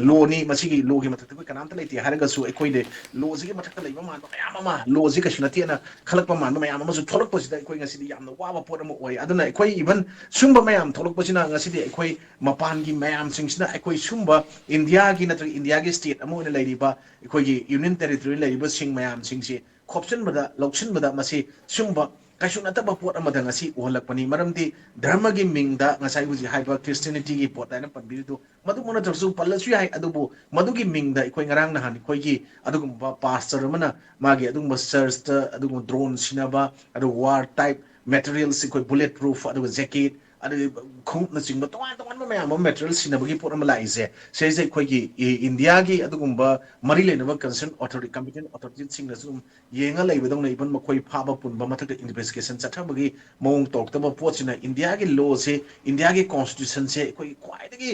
ꯂꯣꯅꯤ, ꯃꯁꯤꯒꯤ ꯂꯣꯒꯤ ꯃꯊꯛꯇ ꯑꯩꯈꯣꯏ ꯀꯅꯥꯝꯇ ꯂꯩꯇꯦ ꯍꯥꯏꯔꯒꯁꯨ, ꯑꯩꯈꯣꯏꯗ ꯂꯣꯁꯤꯒꯤ ꯃꯊꯛꯇ ꯂꯩꯕ ꯃꯥꯟꯕ ꯃꯌꯥꯝ ꯑꯃ, ꯂꯣꯁꯤ ꯀꯩꯁꯨ ꯅꯠꯇꯦꯅ ꯈꯜꯂꯛꯄ ꯃꯥꯟꯕ ꯃꯌꯥꯝ ꯑꯃꯁꯨ ꯊꯣꯛꯂꯛꯄꯁꯤꯗ, ꯑꯩꯈꯣꯏ ꯉꯁꯤꯗꯤ ꯌꯥꯝꯅ ꯋꯥꯕ ꯄꯣꯠ ꯑꯃ ꯑꯣꯏ꯫ ꯑꯗꯨꯅ ꯑꯩꯈꯣꯏ ꯏꯚꯟ ꯁꯨꯝꯕ ꯃꯌꯥꯝ ꯊꯣꯛꯂꯛꯄꯁꯤꯅ ꯉꯁꯤꯗꯤ ꯑꯩꯈꯣꯏ ꯃꯄꯥꯟꯒꯤ ꯃꯌꯥꯝꯁꯤꯡꯁꯤꯅ ꯑꯩꯈꯣꯏ ꯁꯨꯝꯕ ꯏꯟꯗꯤꯌꯥꯒꯤ ꯅꯠꯇ꯭ꯔꯒ ꯏꯟꯗꯤꯌꯥꯒꯤ ꯁ꯭ꯇꯦꯠ ꯑꯃ ꯑꯣꯏꯅ ꯂꯩꯔꯤꯕ, ꯑꯩꯈꯣꯏꯒꯤ ꯌꯨꯅꯤꯌꯟ ꯇꯦꯔꯤꯇꯣꯔꯤ ꯂꯩꯔꯤꯕꯁꯤꯡ ꯃꯌꯥꯝꯁꯤꯡꯁꯤ ꯈꯣꯞꯆꯤꯟꯕꯗ, ꯂꯧꯁꯤꯟꯕꯗ ꯃꯁꯤ ꯁꯨꯝꯕ ꯀꯩꯁꯨ ꯅꯠꯇꯕ ꯄꯣꯠ ꯑꯃꯗ ꯉꯁꯤ ꯎꯍꯜꯂꯛꯄꯅꯤ꯫ ꯃꯔꯝꯗꯤ ꯙꯔꯃꯒꯤ ꯃꯤꯡꯗ ꯉꯁꯥꯏ ꯍꯧꯖꯤꯛ ꯍꯥꯏꯕ ꯈ꯭ꯔꯤꯁꯇꯤꯌꯥꯅꯤꯇꯤꯒꯤ ꯄꯣꯠ ꯍꯥꯏꯅ ꯄꯟꯕꯤꯔꯤꯗꯨ, ꯃꯗꯨꯃꯛ ꯅꯠꯇ꯭ꯔꯁꯨ ꯄꯜꯂꯁꯨ ꯌꯥꯏ, ꯑꯗꯨꯕꯨ ꯃꯗꯨꯒꯤ ꯃꯤꯡꯗ ꯑꯩꯈꯣꯏ ꯉꯔꯥꯡ ꯅꯍꯥꯟ ꯑꯩꯈꯣꯏꯒꯤ ꯑꯗꯨꯒꯨꯝꯕ ꯄꯥꯁꯇꯔ ꯑꯃꯅ ꯃꯥꯒꯤ ꯑꯗꯨꯒꯨꯝꯕ ꯆꯔꯆꯇ ꯑꯗꯨꯒꯨꯝꯕ ꯗ꯭ꯔꯣꯟ ꯁꯤꯟꯅꯕ, ꯑꯗꯨꯒ ꯋꯥꯔ ꯇꯥꯏꯞ ꯃꯦꯇꯔꯤꯌꯦꯜꯁ, ꯑꯩꯈꯣꯏ ꯕꯨꯂꯦꯠ ꯄ꯭ꯔꯨꯐ, ꯑꯗꯨꯒ ꯖꯦꯀꯦꯠ, ꯑꯗꯒꯤ ꯈꯣꯡꯎꯞꯅꯆꯤꯡꯕ ꯇꯣꯉꯥꯟ ꯇꯣꯉꯥꯟꯕ ꯃꯌꯥꯝ ꯑꯃ ꯃꯦꯇꯔꯤꯌꯦꯜ ꯁꯤꯟꯅꯕꯒꯤ ꯄꯣꯠ ꯑꯃ ꯂꯥꯛꯏꯁꯦ, ꯁꯤꯁꯦ ꯑꯩꯈꯣꯏꯒꯤ ꯏ-, ꯏꯟꯗꯤꯌꯥꯒꯤ ꯑꯗꯨꯒꯨꯝꯕ ꯃꯔꯤ ꯂꯩꯅꯕ ꯀꯟꯁꯔꯟ ꯑꯣꯊꯣꯔꯤꯇꯤ, ꯀꯝꯄꯤꯇꯦꯟ ꯑꯣꯊꯣꯔꯤꯇꯤꯁꯤꯡꯅꯁꯨ ꯑꯗꯨꯝ ꯌꯦꯡꯉ ꯂꯩꯕꯗꯧꯅ, ꯏꯚꯟ ꯃꯈꯣꯏ ꯐꯥꯕ ꯄꯨꯟꯕ ꯃꯊꯛꯇ ꯏꯟꯚꯦꯁꯇꯤꯒꯦꯁꯟ ꯆꯠꯊꯕꯒꯤ ꯃꯑꯣꯡ ꯇꯧꯔꯛꯇꯕ ꯄꯣꯠꯁꯤꯅ, ꯏꯟꯗꯤꯌꯥꯒꯤ ꯂꯣꯁꯦ, ꯏꯟꯗꯤꯌꯥꯒꯤ ꯀꯣꯟꯁꯇꯤꯇ꯭ꯌꯨꯁꯟꯁꯦ ꯑꯩꯈꯣꯏꯒꯤ ꯈ꯭ꯋꯥꯏꯗꯒꯤ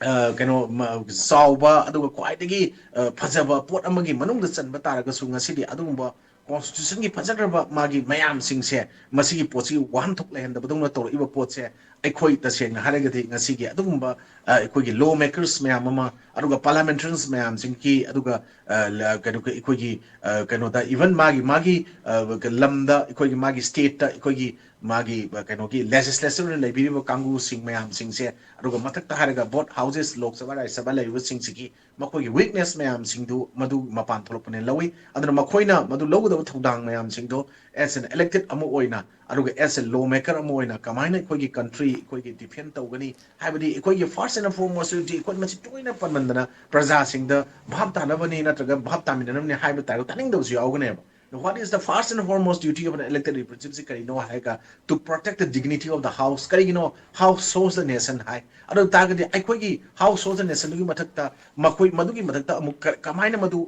ꯑ, ꯀꯩꯅꯣ, ꯃ-, ꯆꯥꯎꯕ, ꯑꯗꯨꯒ ꯈ꯭ꯋꯥꯏꯗꯒꯤ ꯑ, ꯐꯖꯕ ꯄꯣꯠ ꯑꯃꯒꯤ ꯃꯅꯨꯡꯗ ꯆꯟꯕ ꯇꯥꯔꯒꯁꯨ, ꯉꯁꯤꯗꯤ ꯑꯗꯨꯒꯨꯝꯕ ꯀꯣꯟꯁꯇꯤꯇ꯭ꯌꯨꯁꯟꯒꯤ ꯐꯖꯈ꯭ꯔꯕ ꯃꯥꯒꯤ ꯃꯌꯥꯝꯁꯤꯡꯁꯦ, ꯃꯁꯤꯒꯤ ꯄꯣꯠꯁꯤꯒꯤ ꯋꯥꯍꯟꯊꯣꯛ ꯂꯩꯍꯟꯗꯕꯗꯧꯅ ꯇꯧꯔꯛꯏꯕ ꯄꯣꯠꯁꯦ, ꯑꯩꯈꯣꯏ ꯇꯁꯦꯡꯅ ꯍꯥꯏꯔꯒꯗꯤ ꯉꯁꯤꯒꯤ ꯑꯗꯨꯒꯨꯝꯕ ꯑ, ꯑꯩꯈꯣꯏꯒꯤ ꯂꯣ ꯃꯦꯀꯔꯁ ꯃꯌꯥꯝ ꯑꯃ, ꯑꯗꯨꯒ ꯄꯥꯔꯂꯥꯃꯦꯟꯇꯔꯤꯌꯟꯁ ꯃꯌꯥꯝꯁꯤꯡꯒꯤ, ꯑꯗꯨꯒ ꯑ, ꯂ-, ꯀꯩꯅꯣ, ꯑꯩꯈꯣꯏꯒꯤ ꯑ, ꯀꯩꯅꯣꯗ, ꯏꯚꯟ ꯃꯥꯒꯤ ꯃꯥꯒꯤ ꯑ, ꯂꯝꯗ, ꯑꯩꯈꯣꯏꯒꯤ ꯃꯥꯒꯤ ꯁ꯭ꯇꯦꯠꯇ ꯑꯩꯈꯣꯏꯒꯤ ꯃꯥꯒꯤ ꯑ, ꯀꯩꯅꯣꯒꯤ ꯂꯦꯖꯤꯁꯂꯦꯆꯔ ꯑꯣꯏꯅ ꯂꯩꯕꯤꯔꯤꯕ ꯀꯥꯡꯕꯨꯁꯤꯡ ꯃꯌꯥꯝꯁꯤꯡꯁꯦ, ꯑꯗꯨꯒ ꯃꯊꯛꯇ ꯍꯥꯏꯔꯒ ꯕꯣꯠ ꯍꯥꯎꯁꯦꯁ, ꯂꯣꯛ ꯁꯚꯥ, ꯔꯥꯖ꯭ꯌ ꯁꯚꯥ ꯂꯩꯔꯤꯕꯁꯤꯡꯁꯤꯒꯤ ꯃꯈꯣꯏꯒꯤ ꯋꯤꯛꯅꯦꯁ ꯃꯌꯥꯝꯁꯤꯡꯗꯨ ꯃꯗꯨ ꯃꯄꯥꯟ ꯊꯣꯛꯂꯛꯄꯅꯦꯅ ꯂꯧꯏ꯫ ꯑꯗꯨꯅ ꯃꯈꯣꯏꯅ ꯃꯗꯨ ꯂꯧꯒꯗꯕ ꯊꯧꯗꯥꯡ ꯃꯌꯥꯝꯁꯤꯡꯗꯣ, ꯑꯦꯁ ꯑꯦꯟ ꯏꯂꯦꯛꯇꯦꯗ ꯑꯃ ꯑꯣꯏꯅ, ꯑꯗꯨꯒ ꯑꯦꯁ ꯑꯦ ꯂꯣ ꯃꯦꯀꯔ ꯑꯃ ꯑꯣꯏꯅ, ꯀꯃꯥꯏꯅ ꯑꯩꯈꯣꯏꯒꯤ ꯀꯟꯇ꯭ꯔꯤ ꯑꯩꯈꯣꯏꯒꯤ ꯗꯤꯐꯦꯟ ꯇꯧꯒꯅꯤ ꯍꯥꯏꯕꯗꯤ, ꯑꯩꯈꯣꯏꯒꯤ ꯐꯥꯔꯁ ꯑꯦꯟ ꯐꯣꯔꯃꯣꯁ ꯗ꯭ꯌꯨꯇꯤ, ꯑꯩꯈꯣꯏ ꯃꯁꯤ ꯇꯣꯏꯅ ꯄꯟꯃꯟꯗꯅ ꯄ꯭ꯔꯖꯥꯁꯤꯡꯗ ꯚꯥꯞ ꯇꯥꯅꯕꯅꯤ ꯅꯠꯇ꯭ꯔꯒ ꯚꯥꯞ ꯇꯥꯃꯤꯟꯅꯅꯕꯅꯤ ꯍꯥꯏꯕ ꯇꯥꯔꯒ ꯇꯥꯅꯤꯡꯗꯕꯁꯨ ꯌꯥꯎꯒꯅꯦꯕ꯫ What is the first and foremost duty of an elected representative ꯁꯤ ꯀꯔꯤꯅꯣ ꯍꯥꯏꯔꯒ, to protect the dignity of the house. ꯀꯔꯤꯒꯤꯅꯣ house holds the nation ꯍꯥꯏ? ꯑꯗꯨ ꯇꯥꯔꯒꯗꯤ ꯑꯩꯈꯣꯏꯒꯤ house holds the nation ꯗꯨꯒꯤ ꯃꯊꯛꯇ, ꯃꯈꯣꯏ ꯃꯗꯨꯒꯤ ꯃꯊꯛꯇ ꯑꯃꯨꯛ ꯀ- ꯀꯃꯥꯏꯅ ꯃꯗꯨ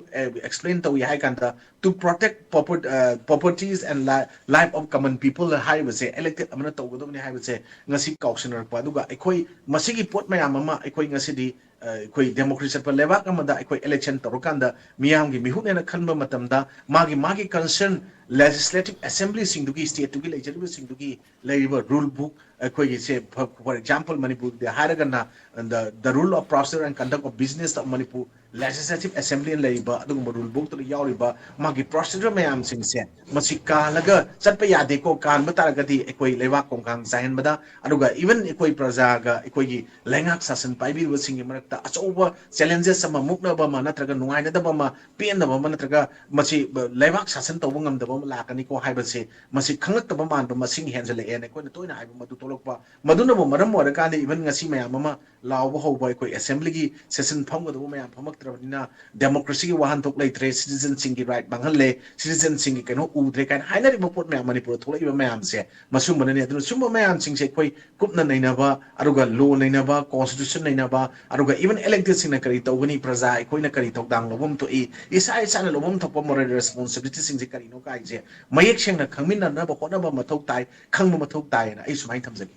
explain ꯇꯧꯏ ꯍꯥꯏ ꯀꯥꯟꯗ, to protect proper- properties and life of common people ꯍꯥꯏꯔꯤꯕꯁꯦ elected ꯑꯃꯅ ꯇꯧꯒꯗꯕꯅꯤ ꯍꯥꯏꯕꯁꯦ ꯉꯁꯤ ꯀꯥꯎꯁꯟꯅꯔꯛꯄ꯫ ꯑꯗꯨꯒ ꯑꯩꯈꯣꯏ ꯃꯁꯤꯒꯤ ꯄꯣꯠ ꯃꯌꯥꯝ ꯑꯃ ꯑꯩꯈꯣꯏ ꯉꯁꯤꯗꯤ ꯑꯩꯈꯣꯏ democracy ꯆꯠꯄ ꯂꯩꯕꯥꯛ ꯑꯃꯗ ꯑꯩꯈꯣꯏ election ꯇꯧꯔꯀꯥꯟꯗ ꯃꯤꯌꯥꯝꯒꯤ ꯃꯤꯍꯨꯠꯅꯦꯅ ꯈꯟꯕ ꯃꯇꯝꯗ ꯃꯥꯒꯤ ꯃꯥꯒꯤ concern legislative assembly ꯁꯤꯡꯗꯨꯒꯤ, state ꯇꯨꯒꯤ ꯂꯩꯖꯔꯤꯕꯁꯤꯡꯗꯨꯒꯤ ꯂꯩꯔꯤꯕ rule book, ꯑꯩꯈꯣꯏꯒꯤꯁꯦ for example ꯃꯅꯤꯄꯨꯔꯒꯤꯗꯤ ꯍꯥꯏꯔꯒꯅ the rule of procedure and conduct of business of Manipur Legislative Assembly ꯂꯩꯔꯤꯕ ꯑꯗꯨꯒꯨꯝꯕ rule book ꯇꯨꯗ ꯌꯥꯎꯔꯤꯕ ꯃꯥꯒꯤ procedure ꯃꯌꯥꯝꯁꯤꯡꯁꯦ ꯃꯁꯤ ꯀꯥꯜꯂꯒ ꯆꯠꯄ ꯌꯥꯗꯦꯀꯣ꯫ ꯀꯥꯟꯕ ꯇꯥꯔꯒꯗꯤ ꯑꯩꯈꯣꯏ ꯂꯩꯕꯥꯛ ꯈꯣꯡꯊꯥꯡ ꯆꯥꯏꯍꯟꯕꯗ, ꯑꯗꯨꯒ even ꯑꯩꯈꯣꯏ ꯄ꯭ꯔꯖꯥꯒ ꯑꯩꯈꯣꯏꯒꯤ ꯂꯩꯉꯥꯛ ꯁꯥꯁꯟ ꯄꯥꯏꯕꯤꯔꯤꯕꯁꯤꯡꯒꯤ ꯃꯔꯛꯇ ꯑꯆꯧꯕ challenges ꯑꯃ, ꯃꯨꯛꯅꯕ ꯑꯃ, ꯅꯠꯇ꯭ꯔꯒ ꯅꯨꯡꯉꯥꯏꯅꯗꯕ ꯑꯃ, ꯄꯦꯟꯗꯕ ꯑꯃ, ꯅꯠꯇ꯭ꯔꯒ ꯃꯁꯤ ꯂꯩꯕꯥꯛ ꯁꯥꯁꯟ ꯇꯧꯕ ꯉꯝꯗꯕ ꯑꯃ ꯂꯥꯛꯀꯅꯤꯀꯣ ꯍꯥꯏꯕꯁꯦ, ꯃꯁꯤ ꯈꯪꯂꯛꯇꯕ ꯃꯥꯟꯕ, ꯃꯁꯤꯡ ꯍꯦꯟꯖꯜꯂꯛꯑꯦꯅ ꯑꯩꯈꯣꯏꯅ ꯇꯣꯏꯅ ꯍꯥꯏꯕ ꯃꯗꯨ ꯊꯣꯛꯂꯛꯄ꯫ ꯃꯗꯨꯅꯕꯨ ꯃꯔꯝ ꯑꯣꯏꯔꯀꯥꯟꯗ even ꯉꯁꯤ ꯃꯌꯥꯝ ꯑꯃ ꯂꯥꯎꯕ ꯍꯧꯕ, ꯑꯩꯈꯣꯏ assembly ꯒꯤ session ꯐꯝꯒꯗꯕ ꯃꯌꯥꯝ ꯐꯝꯃꯛꯇ꯭ꯔꯕꯅꯤꯅ democracy ꯒꯤ ꯋꯥꯍꯟꯊꯣꯛ ꯂꯩꯇ꯭ꯔꯦ, citizen ꯁꯤꯡꯒꯤ right ꯃꯥꯡꯍꯜꯂꯦ, citizen ꯁꯤꯡꯒꯤ ꯀꯩꯅꯣ ꯎꯗ꯭ꯔꯦ ꯀꯥꯏꯅ ꯍꯥꯏꯅꯔꯤꯕ ꯄꯣꯠ ꯃꯌꯥꯝ ꯃꯅꯤꯄꯨꯔꯗ ꯊꯣꯛꯂꯛꯏꯕ ꯃꯌꯥꯝꯁꯦ ꯃꯁꯨꯝꯕꯅꯅꯤ꯫ ꯑꯗꯨꯅ ꯁꯨꯝꯕ ꯃꯌꯥꯝꯁꯤꯡꯁꯦ ꯑꯩꯈꯣꯏ ꯀꯨꯞꯅ ꯅꯩꯅꯕ, ꯑꯗꯨꯒ law ꯅꯩꯅꯕ, constitution ꯅꯩꯅꯕ, ꯑꯗꯨꯒ even elected ꯁꯤꯡꯅ ꯀꯔꯤ ꯇꯧꯒꯅꯤ, ꯄ꯭ꯔꯖꯥ ꯑꯩꯈꯣꯏꯅ ꯀꯔꯤ ꯊꯧꯗꯥꯡ ꯂꯧꯐꯝ ꯊꯣꯛꯏ, ꯏꯁꯥ ꯏꯁꯥꯅ ꯂꯧꯐꯝ ꯊꯣꯛꯄ moral responsibility ꯁꯤꯡꯁꯦ ꯀꯔꯤꯅꯣ ꯀꯥꯏꯁꯦ ꯃꯌꯦꯛ ꯁꯦꯡꯅ ꯈꯪꯃꯤꯟꯅꯅꯕ ꯍꯣꯠꯅꯕ ꯃꯊꯧ ꯇꯥꯏ, ꯈꯪꯕ ꯃꯊꯧ ꯇꯥꯏꯅ ꯑꯩ ꯁꯨꯃꯥꯏꯅ ꯊꯝꯖꯒꯦ꯫